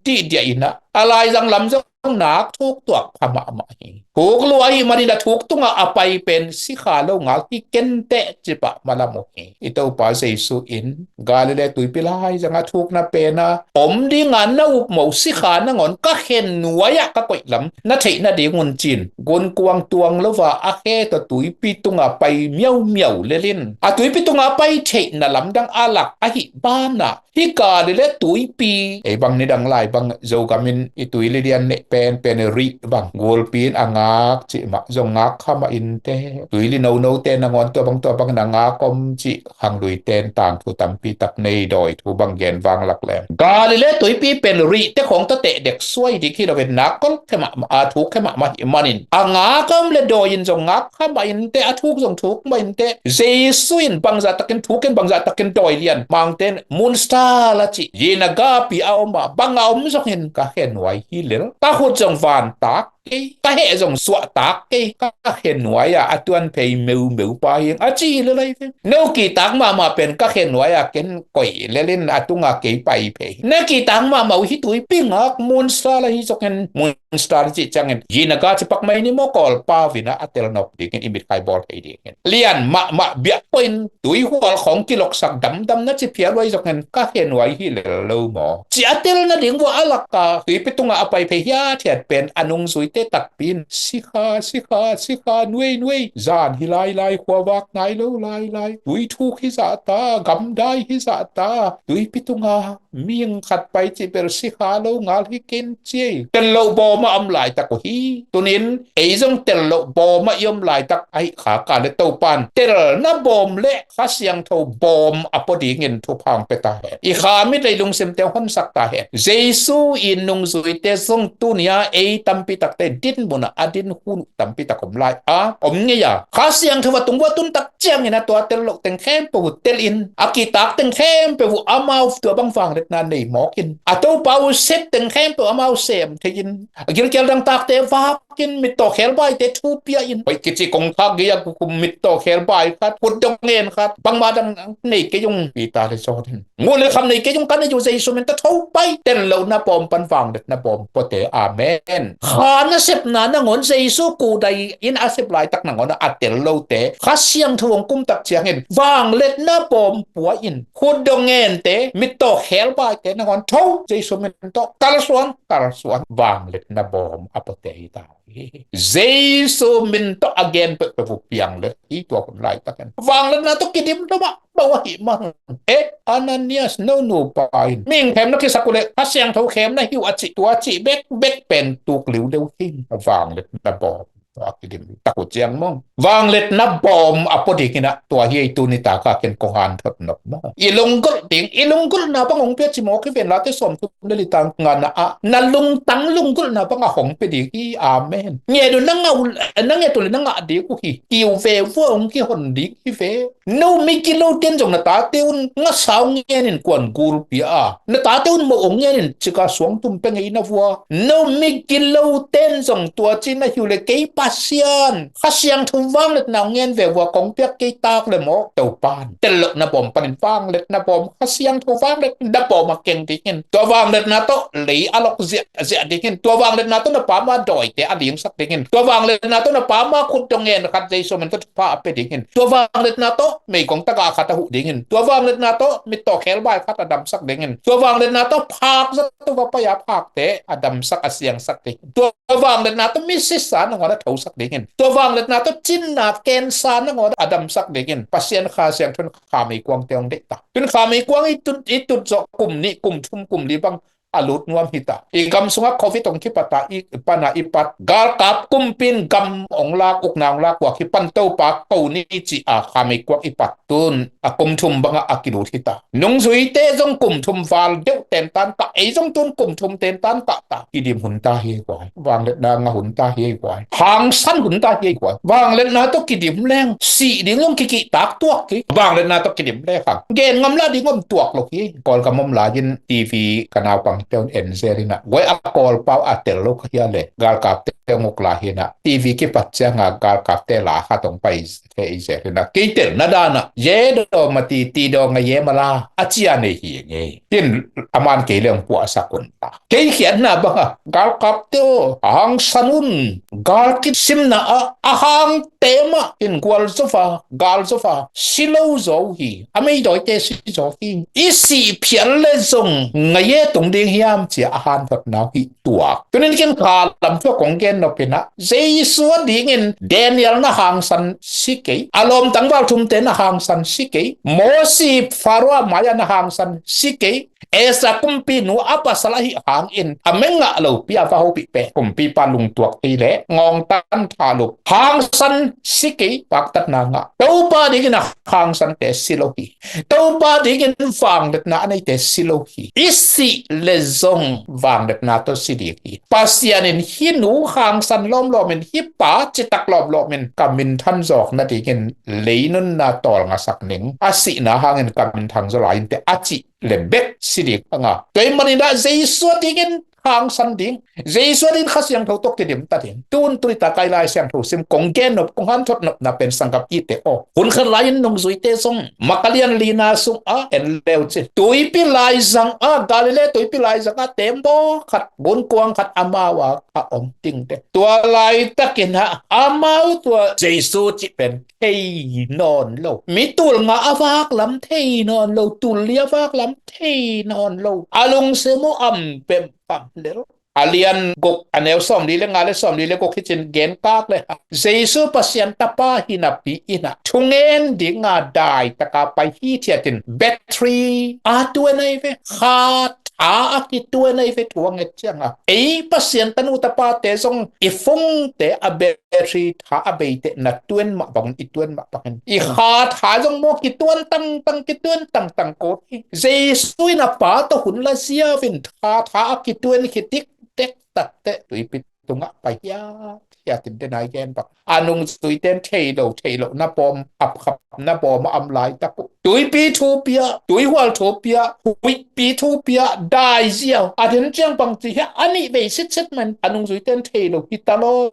dihdiah in ah, a laizang lam zong nak thuk tuak pha mahmah hi. Thuk lua ahih manin a thuk tungah a pai pen sikha lo ngal hi kenteh cipah malam uh hi. I Topa Jesu in Galilee tuipi laizang a thukna pen a om dinga na upmawh sikha nangawn ka khe nuai-ah ka koih lam na theih nadingun cin gunkuang tuang lo a, a khe tawh tuipi tungah pai miaumiau lelin a tuipi tungah a pai theihna lamdang a lak ahih banah, hih Galilee tuipi, ei bang nidang lai bang Zogamin i tuili lian neih penpen rih bang gulpi in a ngak cih mah zong ngak kha mah inteh. Tuili nonote nangawn tua bang tua bangin a ngak om cih khangluite in tangthu tampi tak nei, dawi thu bang gen vanglak leng. Galilee tuipi pen rihte khawng tawh tehdek suai ding hi loin nak kol khe mahmah, a thuk khe mahmah hi manin a ngak om le dawi in zong ngak kha mah inteh, a thuk zong thuk mah inteh. Jesu in bangzah takin thuk in, bangzah takin dawi lian, mangte in munsta la cih, yin a gapi a om a, bang a om zongin ka khe nuai hi lel. Ka khut zong vantak kei, ka heh zong suahtak kei, ka khe nuai-a a tuan phei meumeu pa hi ing a ci lel ahi ve. No kitak mahmah pen ka khe nuai-a ken koih lelin a tunga kei pai phei. Na kitak mahmah uh hih tuipi ngak munsta la hi zongin, munsta la cih ciangin yin a ga ci pak mai ni maw, Kawlpau in ah a tel nop dingin i mitkhai bawl thei dingin. Lian mahmah biakpawhin tuihual khawng kiloksak damdam na ci phial uh ahi zongin ka khe nuai hi lel lo maw? Ci a tel nading uh a laka tuipi tungah a pai phei hiathiat pen a nungzuite takpi in sikha, sikha, sikha, nuei, nuei. Zan hi lailai, khuavak nai lo lailai. Tui thuk hi zahta, gamdai hi zahta. Tuipi tunga mihing khat pai cih bel sikha lo ngal hi ken ci ei. Tel loh bawm a om laitak uh hi. Tunin ei zong tel loh bawm a i om laitak ahi kha ka le Topan telna bawm le Kha Siangtho bawm a pua dingin thupha hong pia ta hen. I kha mit lei lungsimte hong honsak ta hen. Jesu i nungzuite zong tunia ei tampi takte dinmun ah a din hun uh tampi tak om lai a, om ngei a. Kha Siangtho a tung uh a tun tak ciangin a tua tel loh teng khempeuh uh tel in, a kitak teng khempeuh uh amau tua bang vangliatna nei mawk in, a Topa uh sep teng khempeuh amau sem thei in, a gilkial dangtakte vak in, mittaw khelbaite thu pia in. Hoih kici kong thak gei a kukum mittaw khelbai khat, khut dong ngen khat, bangmah dang nei kei ung, Peter le John in. Ngun le kham nei kei ung, ka nei uh Jesu min tawh tho pai. Tel lohna bawm pan vangliatna bawm puate. Amen. Kha nasepna nangawn Jesu kudai in a sep laitak nangawn a tel lote Kha Siangtho hong kum tak ciangin vangliatna bawm pua in, khut dong ngente, mittaw khelbaite nangawn tho, Jesu min tawh kalsuan, kalsuan, vangliatna bawm a puate hi ta. Jesu min tawh a gen peuhpeuh uh piang let hi tua hun laitakin. Vangliatna tawh kidim lo mah bau ahi mah. Eh, Ananias, no nupa in mihing khemna kisak uh leh Kha Siangtho khemna hi uh a cih, tua cih bekbek pen tuk liuliu hi. Vangliatna bawm a kidim tak uh ciang maw? Vangliatna bawm a pua dingin ah tua hi ei tuni taka ken kong hanthot nop maw? I lunggulh ding, i lunggulhna bang hong pia ci mawk hi ven, Late sawmthum le li tang ngana ah, na lungtang lunggulhna bang a hong pia ding hi. Amen. Nget uh na ngah uh, na nget uh le na ngah ding uh hi. Kiu ve vua hong kihon ding hi ve. No migilo ten zong na tate un ngasau ngen in kuan gulpia a, na tate un moh ong ngen in cika suangtum pia ngei na vua. No migilo ten zong tua ci na hi uh le kei Pasian Kha Siangtho vangliatna ong ngen ve vua, kong piak kei tak le maw Topan. Tel loh na bawm panin vangliatna bawm, Kha Siangtho vangliatna bawm a keng ding in. Tua vangliatna tawh lei a lok ziahziah ding in. Tua vangliatna tawh na pama dawite a lingsak ding in. Tua vangliatna tawh na pama khut dong ngen khat Jesu min tawh thupha a pia ding in. Tua vangliatna tawh meigong tagah khat a huh ding in. Tua vangliatna tawh mittaw khelbai khat a damsak ding in. Tua vangliatna tawh phak zato va pai a phakte a damsak a siangsak ding in. Tua vangliatna tawh misisa nangawn a thosak ding in. Tua vangliatna tawh cinna kensa nangawn a damsak ding in. Pasian Kha Siangtho in kha meikuangte hong deihta. Tun kha meikuang i tut, i tut zawh kum nih, kum thum, kum li bang a lut nuam hita. I gam sungah covid hong kipata, i pana i pat galkap kumpi in gam hong lak, ukna hong lak, ua kipan Topa ko ni ci a kha meikuang i pat tun a kum thum bangah a kilut hita. Nungzuite zong kum thum val deuh tentan kah, ei zong tun kum thum tentan kah ta. Kidim hun ta hi guai. Vangliatna ngah hun ta hi guai. Hangsan hun ta hi guai. Vangliatna tawh kidim leng sih ding zong kikihtak tuak hi. Vangliatna tawh kidim leng hang gen ngam la ding om tuak lo hi. Kawlgam om lai-in TV ka naupangte un en zel in ah, guai a Kawlpau a tel lo kha hia le galkapte hong uk lai hi in ah, TV kipat ciangah galkapte la khat hong pai thei zel in ah, kei telna dan ah ye daw ma ti, ti daw nga ye ma la a cia nei hi ngei. Tin a man kei leng puahsak un ta. Kei khiatna bangah galkapte aw, a hangsan un. Gal kisimna ah a hangte mah in gual zo va, gal zo va, si lo zaw hi. A meidawite si zaw hi. I sih phial le zong nga ye tung ding hiam cia a hanthotna uh hi tuak. Tunin kin kha lam thu a kong gen nop in ah, Jesu a dingin Daniel na hangsan si kei, a lawm tangval thumte na hangsan si kei, Mosi Faro a mai-ah na hangsan si kei, Esther kumpinu a pasal ahih hangin a mengngah lopi a va hopih pen kumpipa lungtuak thei le ngawngtan thalup hangsan si kei, paktatna ngah. Topa dingin a hangsante si lo hi. Topa dingin vangliatna a neite si lo hi. I sih le zong vangliatna tawh si ding hi. Pasian in hih nu hangsan lawmlawm in, hih pa citak lawmlawm in ka minthan zawk nadingin leinunna tawlngasak ning, a sihna hangin ka minthan zaw lai inteh a cih le bek si ding a ngah. Tua ahih manin ah Jesu a dingin hangsan ding, Jesu a dingin Kha Siangtho tawh kidim ta ding. Tun tuni tak a i Lai Siangtho sim kong gen nop, kong hanthot nopna pen sanggam ite aw, hun khat lai-in nungzuite zong Mark a lian lina sungah en leu cin, tuipi laizang ah, Galilee tuipi laizang ah tembaw khat, gunkuang khat amau a a om ding teh. Tua laitakin ah amau tua Jesu cih pen thei nawn lo. Mi tul nga a vak lam thei nawn lo, tul li a vak lam thei nawn lo. A lungsim uh am pempam lel. A lian guk a neu sawmli le nga le sawmli le guk hi cin, gen kak le ah, Jesu Pasian Tapa hi napi in ah thungen dinga daitaka pai hithiatin Bethri a tuan ahi ve. Kha tha a kituan ahi ve, thu a nget cianga. Ei Pasian tanu tapate zong i fungte a Bethri tha a beite na tuan mah bangin, i tuan mah bangin, i kha tha zong maw kituan tangtang, kituan tangtang kawt hi. Jesu in a Pa tawh hun la ziau in kha tha a kituan khit dikdek takteh tuipi tungah pai hiat hiat in, den a i gen bang a nungzuite in thei lo, thei lo na bawm, apkhap na bawm a am laitak uh, tuipi thu pia, tuihual thu pia, huihpi thu pia, dai ziau. A den ciang bang ci hiah a nih vei sitset man a nungzuite in thei lo hi ta lo.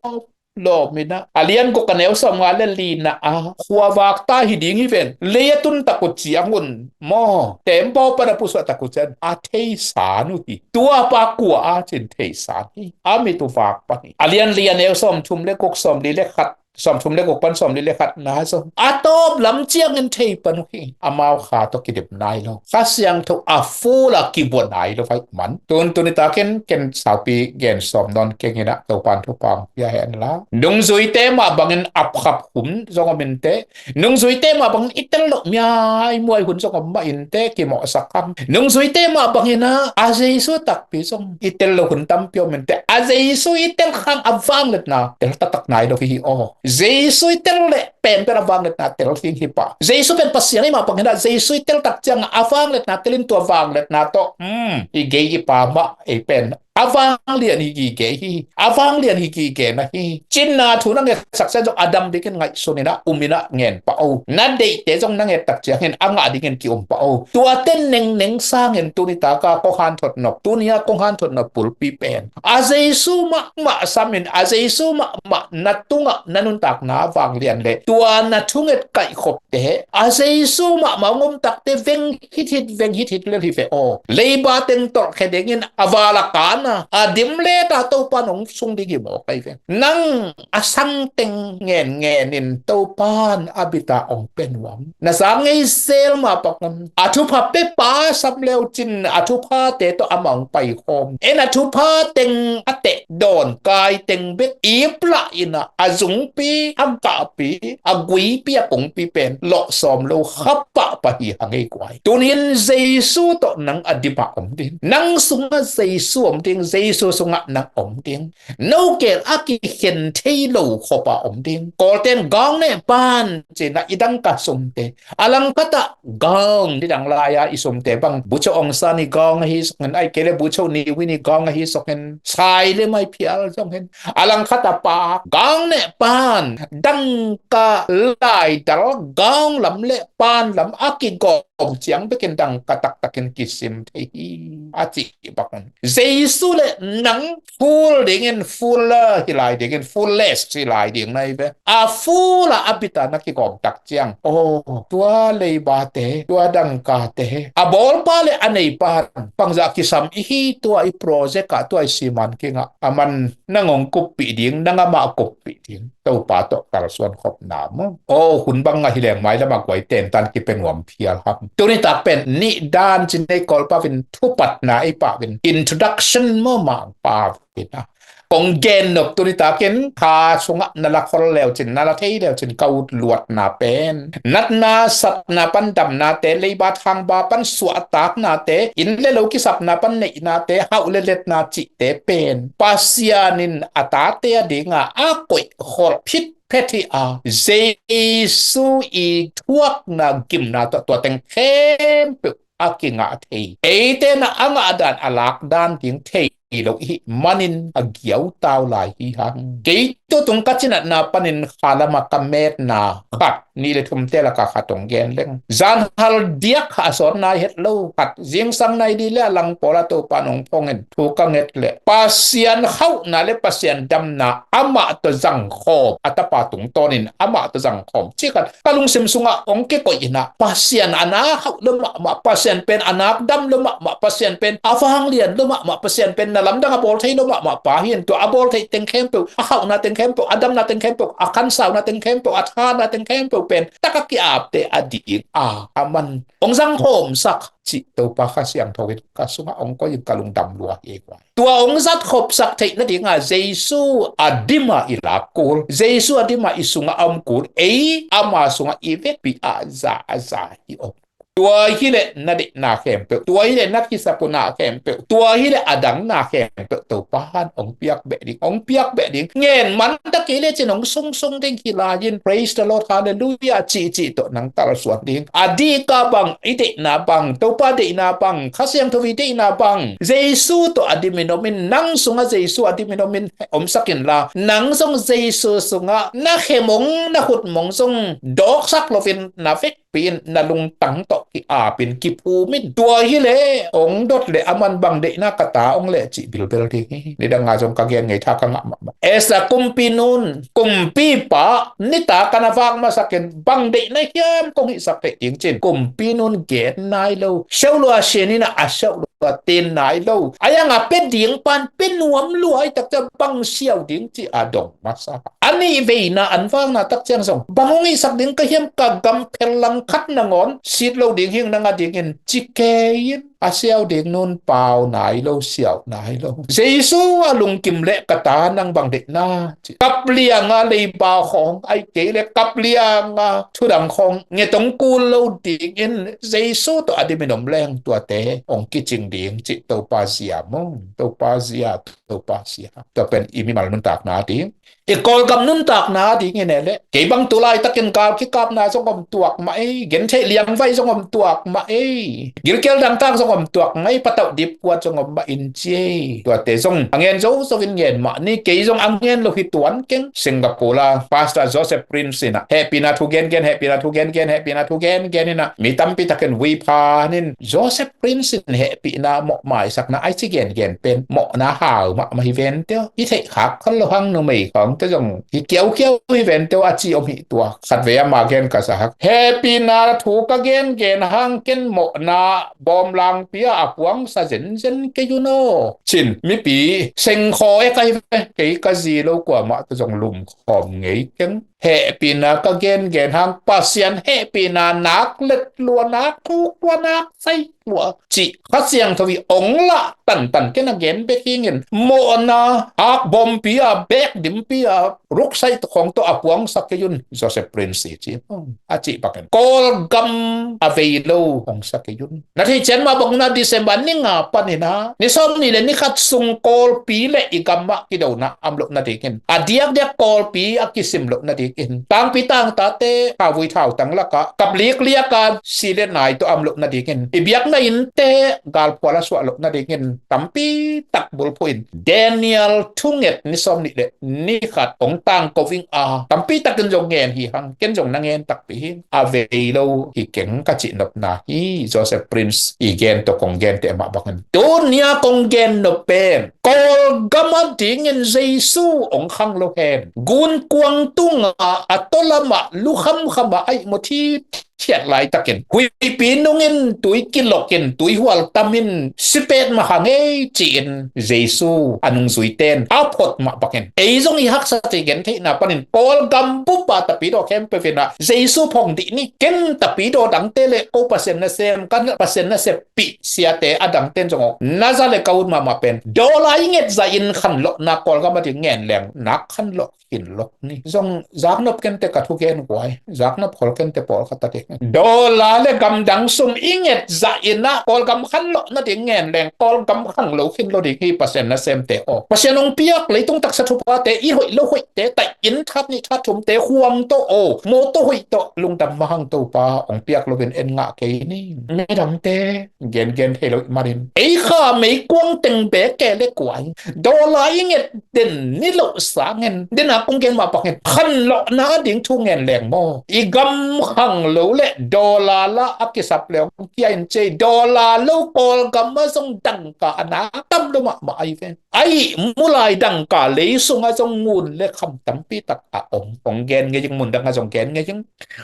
Lawm in ah a lian guk a neu sawmnga le lina ah, khuavak ta hi ding hi ven, lei a tun tak uh ciangun maw, tembaw pan a pusuah tak uh ciang a theisan uh hi. Tua pa kua a cin theisan hi. A mit uh vak pan hi. A lian li a neu sawmthum le guk, sawmli le khat, sawmthum le guk pan sawmli le khat na zong a tawp lam ciangin thei pan uh hi. Amau kha tawh kidim nai lo. Kha Siangtho a ful a kibua nai lo vai man. Tun tuni takin ken saupi gen sawm nawn keng in ah, Topan thupha hong pia hen la. Nungzuite mah bangin apkhap hum zong om inteh. Nungzuite mah bangin i tel loh miaimuai hun zong om mah inteh, kimawhsak kham. Nungzuite mah bangin ah a Jesu takpi zong i tel loh hun tampi om inteh. A Jesu i tel khang a vangliatna tel taktak nai lo hi hi aw. Jesu i tel leh penpen a vangliatna tel ding hi pah. Jesu pen Pasian ahih mah bangin ah Jesu i tel tak ciangah a vangliatna tel in, tua vangliatna tawh, hmm, i gei i pa mah ei pen A vanglian hi gige hi. A vanglian hi gige na hi. Cinna thu na ngetsak sen zong a dam dingin ngaihsun in ah, um in ah, ngen pah o. Na deihte zong na ngettak ciangin a ngah dingin ki-um pah o. Tuate nengneng sangin tuni taka kong hanthot nop, tuni a kong hanthot nop pulpi pen a Jesu mahmah samin, a Jesu mahmah na tungah na nuntakna vanglian le tua na thunget kaihkhopte, a Jesu mahmah hong omtakte veng hithit, veng hithit lel hi ve aw. Leiba teng tolhkhia dingin a val a kan a, a dim leta Topa nong sung ding hi mawk ai ve. Nang a sang teng ngenngenin Topan a bita hong pia nuam. Na sang ngei sel ma pak un. A thupha pepa sam leu cin a thuphate tawh amah hong paikhawm. En a thupha teng a teh dawn kai teng bek iplah in ah, a zungpi, a gahpi, a guipi, a kungpi pen lawhsawm lo khapah pah hi hang ei guai. Tunin Jesu tawh nang a dimah om ding. Nang sungah Jesu om ding, Jesu sungah nang om ding. No kel a kikhen thei lo khop a om ding. Kawlten gaung neh pan cin ah i dangka sumte a langkhat ah gaung, nidang lai-a i sumte bang bucho ongsan i gaung ahi songin, ai kei le bucho niwin i gaung ahi songin, sai le mai phial zongin, a langkhat ah pak, gaung neh pan, dangka laidal gaung lam le pan lam a kigawm ciang bekin dangka taktakin kisim thei hi a cih bak un. Jesu le nang full dingin full, uh, hi lai dingin, fullness hi lai ding na hi ve. A full a a bita na kigawm tak ciang, oh, tua leibate, tua dangkate, a bawlpa le a neipa bangzah kisam i hi, tua i project ah, tua i siman kingah, a man nang hong kuppih ding, nang amah kuppih ding. Topa tawh kalsuan khopna maw? Oh, hun bang ngah hi leng mailam a guai tentan kipia nuam phial hang. Tuni tak pen nih dan cin ei Kawlpa vin thupatna ei pah vin introduction maw mangpa vin a kong gen nop tuni takin kha sungah na la khol leu cin, na la thei leu cin ka ut luatna pen natna satna pan damnate, leiba thangba pan suahtaknate, inn le lo kisapna pan neihnate, hauh le letna cihte pen Pasian in a tate a dinga a koih kholh phit phet hi a, Jesu i thuakna gimna tawh tua teng khempeuh a kingah thei. Eite na a ngah dan a lak dan ding thei lo i hih manin a giautau lai hi hang. Kei tu tung ka cinatna panin kha lama ka metna khat, nih le thumte laka khat hong gen leng. Zanhal diak kha a sawt nai het lo khat, zingsang nai di le a lang pawla Topa nong phong in thu ka nget leh Pasian hauhna le Pasian damna amah tawh zangkhawm a tapa tungtawnin amah tawh zangkhawm cih khat ka lungsim sungah hong kikoih in ah, Pasian a nak hauh lo mahmah, Pasian pen a nak dam lo mahmah, Pasian pen a vanglian lo mahmah, Pasian pen na lamdang a bawl thei lo mahmah pa hi in, tua a bawl theih teng khempeuh, a hauhna teng khempeuh, a damna teng khempeuh, a khansauna teng khempeuh, a thana teng khempeuh pen tak a ki-apte a ding a, a man hong zangkhawmsak cih Topa Kha Siangtho in ka sungah hong koih in ka lungdam lua hi guai. Tua hong zatkhopsak theih nadinga Jesu a dima i lak kul, Jesu a dima i sungah a om kul, ei ama sungah i vekpi a za a za hi om. Tua hileh na deihna khempeuh, tua hileh na kisap uh na khempeuh, tua hileh a dang na khempeuh Topa han hong piak beh ding, hong piak beh ding. Ngen man ta kei lecin hong sungsung ding hi lai-in, praise the Lord, hallelujah, cihcih tawh nang kalsuan ding. A dika bang, i deihna bang, Topa deihna bang, Kha Siangtho i deihna bang, Jesu tawh a dimin om in, nang sungah Jesu a dimin om in omsak inla, nang zong Jesu sungah na khemong na khutmong zong dawksak loin na vekpi in na lungtang tawh ki-apin kiphum in. Tua hileh hong dot leh a man bang deihna ka ta hong leh cih bilbel ding hi. Nidanga zong ka gen ngei tha ka ngah mahmah. Esther kumpi nun, kumpipa nitak a na vak masakin bang deihna hiam kong hihsak theih ding cin, kumpi nun gen nai lo, siauhlua sin in a siauhlua ten nai lo. A yang a pia ding pan pia nuam lua i taktak bang siau ding ci a dong masa. A nih veina an vakna tak ciang zong bang hong hihsak ding ka hiam, ka gam phel langkhat nangawn sit lo ding hing nang a dingin ci kei in. A siau ding nun pau nai lo, siau nai lo. Jesu a lungkim leh ka ta nang bang deihna ci. Kaplianga leiba khawng, ai kei le kaplianga thudang khawng ngetong kul lo dingin Jesu tawh a dimin om leng tuate hong kicing ding cih Topa zia maw, Topa zia, Topa zia. Tua pen i mimal nuntakna ding, i Kawlgam nuntakna dingin e le. Kei bang tu laitakin gal kikapna zong om tuak mah ei, gentheih liangvai zong om tuak mah ei, gilkial dangtak zong om tuak mai, patauh dip kuat zong om mah in ci ei. Tuate zong a ngen zozo in ngen mah ni, kei zong a ngen lo hi tuan keng. Singapore a Pastor Joseph Prince in ah hehpihna thu gengen, hehpihna thu gengen, hehpihna thu gengen in ah mi tampi takin vui phan in, Joseph Prince in hehpihna mawh maisakna ai ci gengen pen mawhna hau mahmah hi vente aw. I theih khak khol lo hang, numei khawngte zong hi kiaukiau hi vente aw a ci om hi tuak. Khatvei ama gen ka sa hak, hehpihna thu ka gengen hang ken mawhna bawm langpi ah a puangsa zenzen kei un aw. Cin mipi sengkhaw e ka hi ve, kei ka zi lo kuamah tawh zong lumkhawm ngei keng. Hehpihna ka gengen hang, Pasian hehpihna nak let lua, nak thuk lua, nak sai lua cih Kha Siangtho i ong lah tantan ken a gen bek hingin, mawhna ak bawmpi a, bek dimpi a, ruksaih khawng tawh a puangsak kei un, Joseph Prince i ci a cih bakin Kawlgam a vei lo hong sa kei un. Na thei cian mah bang na December ni nga panin ah ni sawm nih le ni khat sung Kawlpi le i gam ah kidona om loh nadingin, a diakdiak Kawlpi a kisim loh nadingin, tangpi tangtate khauvui thautang lakah kap likliak a si le nai tawh om loh nadingin, i biakna innte galphual a suah loh nadingin tampi tak bulphuh in Daniel thunget ni sawm nih le ni khat hong tangko ing a, tampi takin zong ngen hi hang, ken zong na ngen takpi hi. A vei lo hi keng ka cih nopna hi. Joseph Prince i gen tawh kong gente mah bangin, tuni a kong gen nop pen Kawlgam a dingin Jesu hong khang lo hen, gunkuang tungah a tawlamah lukhamkham a aihmut hi thiat laitakin huihpi nungin tui kilokin tui hualtamin si pet mah hang ei ci-in Jesu a nungzuiten a phot mah bangin, ei zong i haksa ci gen theihna panin Kawlgam bup a tapidaw khempeuh in ah Jesu phong dih ni. Ken tapidaw dangte le ko Pasian nasem, kan Pasian naseppih siate a dangten zong aw, na za le ka ut mahmah pen dollar i nget zahin khanlawhna Kawlgam a ding ngen leng nak khanlawh khin lo ni. Zong zaknop kente ka thugen guai, zaknop khol kente pawlkhat a ding. Dollar le gamdang sum i nget zahin ah Kawlgam khanlawh nading ngen leng Kawlgam khang lo khin lo ding hi Pasian nasemte aw. Pasian hong piak leitung taksa thuphate, i hoih lo hoihte, taih inn that nih that thumte, khuang tawh aw, mawtaw hoih tawh lungdam mah hang, Topa hong piak loin en ngah kei ni. Midangte gengen thei lo i manin, ei kha meikuang teng bek kei le kuai, dollar i nget den ni loh sangin, den a kong gen mah bangin khanlawhna a ding thu ngen leng maw, i gam khang lo le dollar la a kisap le hong kia in cei, dollar lo Kawlgam a zong dangka a na tam lo mahmah ahi ven. Ahi mulai dangka lei sungah zong ngun le kham tampi tak a om. Kong gen ngei ing, mun dangah zong gen ngei ing.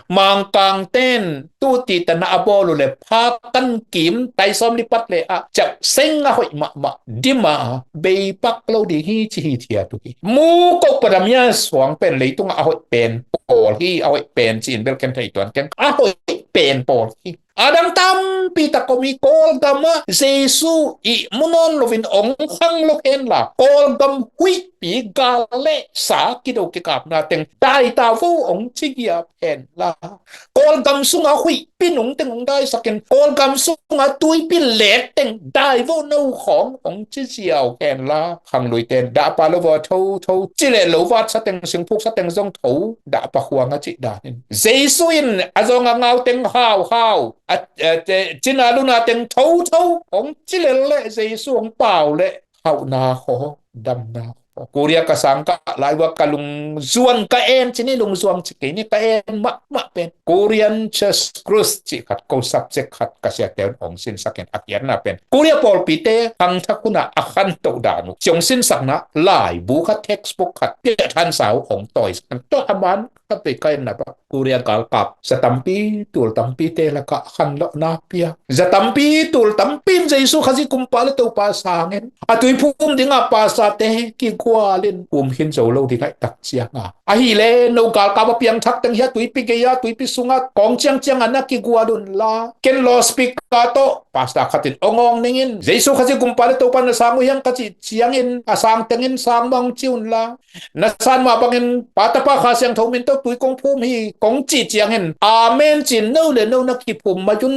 Mangkangten tuti tana a bawl uh le pha kan kim, tai sawm li pat le ah cauh seng a hoih mahmah, dim a beipak lo ding hi ci hithiat uh hi. Mu koh padamia suang pen leitungah a hoih pen pawl hi, a hoih pen ci-in bel ken thei tuan keng, a hoih pen pawl hi. A dang tampi tak om hi. Kawlgam ah Jesu i mu nawn loin hong khang lo henla, Kawlgam huihpi gal le sa kido kikapna teng daita vo hong ci giap henla, Kawlgam sungah huihpi nung teng hong daisakin, Kawlgam sungah tuipi lek teng dai vo no khawng hong ci ziau henla, khangluite in dahpa lo vo thotho ci le lo vatsa teng, singphuksa teng zong tho, dahpa khuang a cih danin Jesu in a zong a ngau teng hauhau, a, a, te, cina luna teng thotho hong ci lel le Jesu hong pau le hauhna khaw, damna khaw. Korea ka sang kah lai uah ka lungzuan, ka en ci ni, lungzuan ci kei ni, ka en mahmah pen Korean Church Cruise cih khat, ko subject khat ka siate un hong sinsakin, a khiatna pen Korea pawlpite khangthak hunah a khantoh dan uh ci hong sinsakna laibu khat, textbook khat piahthansa uh hong tawisak. Tua a man khat vei ka enna bang Korea galkap za tampi tul tampite lakah khanlawhna pia. Za tampi tul tampi in Jesu Khazih kumpa le Topa sangin a tuiphum dingah pastorte kigualin phum khin zo lo ding ahih tak cianga, ahih leh no galkap a piangthak teng hiah tuipi gei-ah, tuipi sungah kawng ciangciang ah na kigual unla, ken loudspeaker tawh pastor khat in hong awng ningin, Jesu Khazih kumpa le Topa na sang uh hiam ka cih ciangin a sang tengin sang mah hong ci unla, na san mah bangin Pa, Tapa, Kha Siangtho min tawh tui kong phum hi kong cih ciangin amen ci-in no le no na kiphum mai un,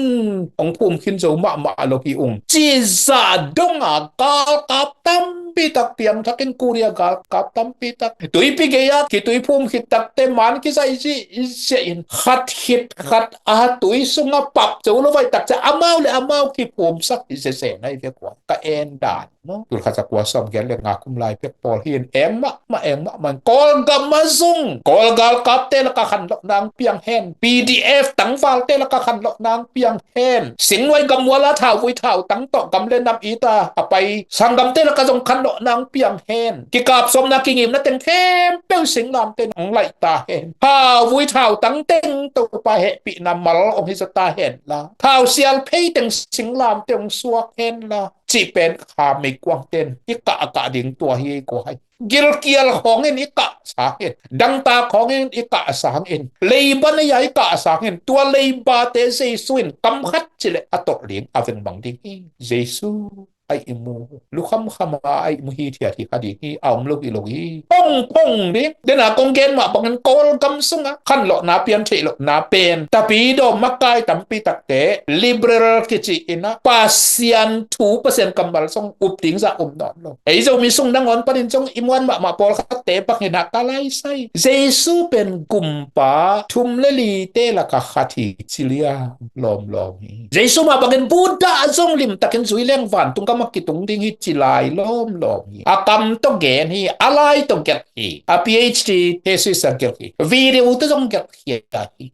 hong phum khin zo mahmah lo hi ung. Cih zah donga galkap tam tampi tak piangthakin, Korea galkap tampi tak tuipi gei-ah kituiphum khit takteh man kizaih zihziah in, khat khit khat a tui sungah pap zo lo vai tak ciang amau le amau kiphumsak hi zezen ahi ve kua ka en dan. No, tul khat za kua sawm giat le nga kum lai pek pawl hi-in, eng mahmah, eng mahmah in, Kawlgam ah zong Kawl galkapte lakah khanlawhna hong piang hen, P D F tangvalte lakah khanlawhna hong piang hen, singnuai gammual a thauvui thautang tawh gam le nam it a a pai sanggamte lakah zong khanlawhna hong piang hen, kikapsawmna kingimna teng khempeuh singlamteh in hong laih ta hen, thauvui thautang teng Topa hehpihna mal hong hi zaw ta hen la, thausial phei teng singlamteh hong suak hen la, cih pen kha meikuangte in i kah a kah ding tua hi ei ko hai. Gilkial khawngin i kah sang in, dangtak khawngin i kah sang in, leiba nei-a i kah sang in, tua leibate Jesu in kam khat cileh a tolh ding a vengmang ding hi. Jesu a ihmu, lukhamkham a ihmu hithiat hi kha ding hi, a om lo hi lo hi. Phongphong ding. Dena kong gen mah bangin Kawlgam sungah khanlawhna pian theih lohna pen, tapidaw makai tampi takte liberal kici in ah, Pasian thu, Pasian kammal zong up ding zah um nawn lo. Ei Zomi sung nangawn panin zong i muan mahmah pawlkhatte bangin ah ka laisai, Jesu pen gumpa thum le lite lakah khat hi ci liang lawmlawm hi. Jesu mah bangin Buddha zong limtakin zui leng vantung gam ah kitung ding hi ci lai lawmlawm hi. A kam tawh gen hi, a lai tawh gelh hi, a P H D thesis a gelh hi, video tawh zong gelh hi.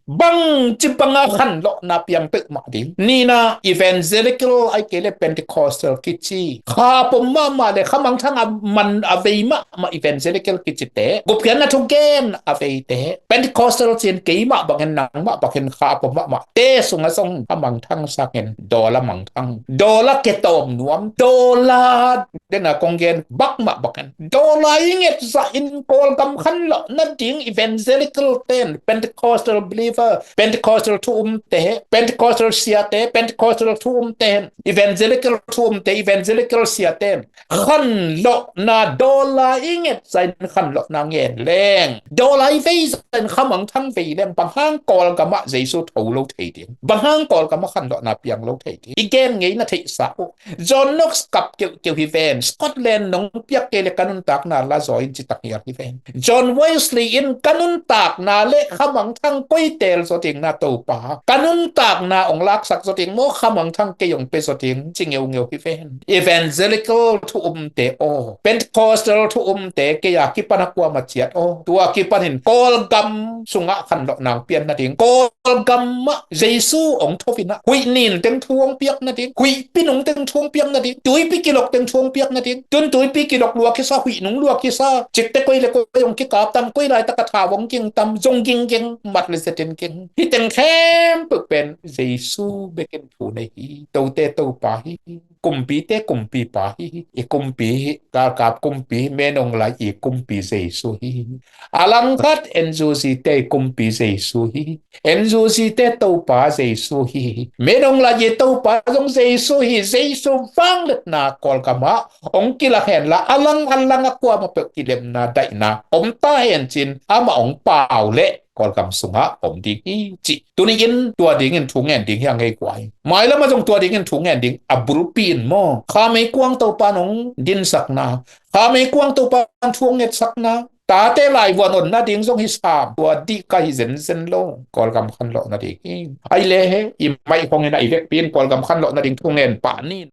Bangci banga khanlawhna piang peuhmah ding. Nihna, Evangelical ahih kei leh Pentecostal kici, kha pom mahmah le khamangthang a man a vei mahmah Evangelical kicite, gupkhiatna thugen a veite, Pentecostal ci-in keimah bangin nangmah bangin kha pom mahmah te sungah zong khamangthang sangin dawla mangthang, dawla ketawm nuam, dawla, dena kong gen bak mah bangin dawla i nget zahin Kawlgam khanlawhna ding Evangelical ten, Pentecostal believer, Pentecostal thu umte, Pentecostal siate, Pentecostal thu umte, Evangelical thu umte, Evangelical siate khanlawhna dawla i nget zahin khanlawhna ngen leng, dawla i vei zahin khamangthang vei leng, bang hang Kawlgam ah Jesu tho lo thei ding, bang hang Kawlgam ah khanlawhna piang lo thei ding? I gen ngei na theihsa uh. John Knox kap keuhkeuh hi ven, Scotland nong piak kei le ka nuntakna la zaw in ci tak hial hi ven. John Wesley in ka nuntakna le khamangthang koi teel zaw ding na Topa, ka nuntakna hong laksak zaw ding maw, khamangthang kei hong pia zaw ding ci ngeungeu hi ven. Evangelical thu umte aw, Pentecostal thu umte kei a kipan a kuamah ciat aw, tua kipanin Kawlgam sungah khanlawhna hong pian nading, Kawlgam ah Jesu hong tho in ah, huih nin teng thu hong piak nading, huihpi nung teng thu hong piak nading, tuipi kilok teng thu hong piak nading. Tun tuipi kilok lua kisa, huih nung lua kisa, cikte koi le koi hong kikap tam, koi laitak a thau hong ging tam, zong gingging, mat le zetin ging. Hih teng khempeuh pen Jesu bekin thu nei hi. Tote Topa hi, kumpite Kumpipa hi. I kumpi hi, galkap kumpi, menonglai i kumpi Jesu hi. A langkhat N U G te i kumpi Jesu hi. N U G te Topa Jesu hi. Menonglai i Topa zong Jesu hi. Jesu vangliatna Kawlgam ah hong kilak hen la, a lang a lang a kuamah peuh kilemna, daihna om ta hen cin, amah hong pau leh Kawlgam sungah om ding hi cih tuni-in tua dingin thu ngen ding hi a ngei kua hi. Mailam ah zong tua dingin thu ngen ding, a bulpi in maw, kha meikuang Topa in hong dinsakna, kha meikuang Topa in thu hong ngetsakna, tate laivuan onna ding zong hi sam, tua dih ka hi zenzen lo. Kawlgam khanlawhna ding hi. Ai le he, i maih hong in a, i vekpi in Kawlgam khanlawhna ding thu ngen pah ni.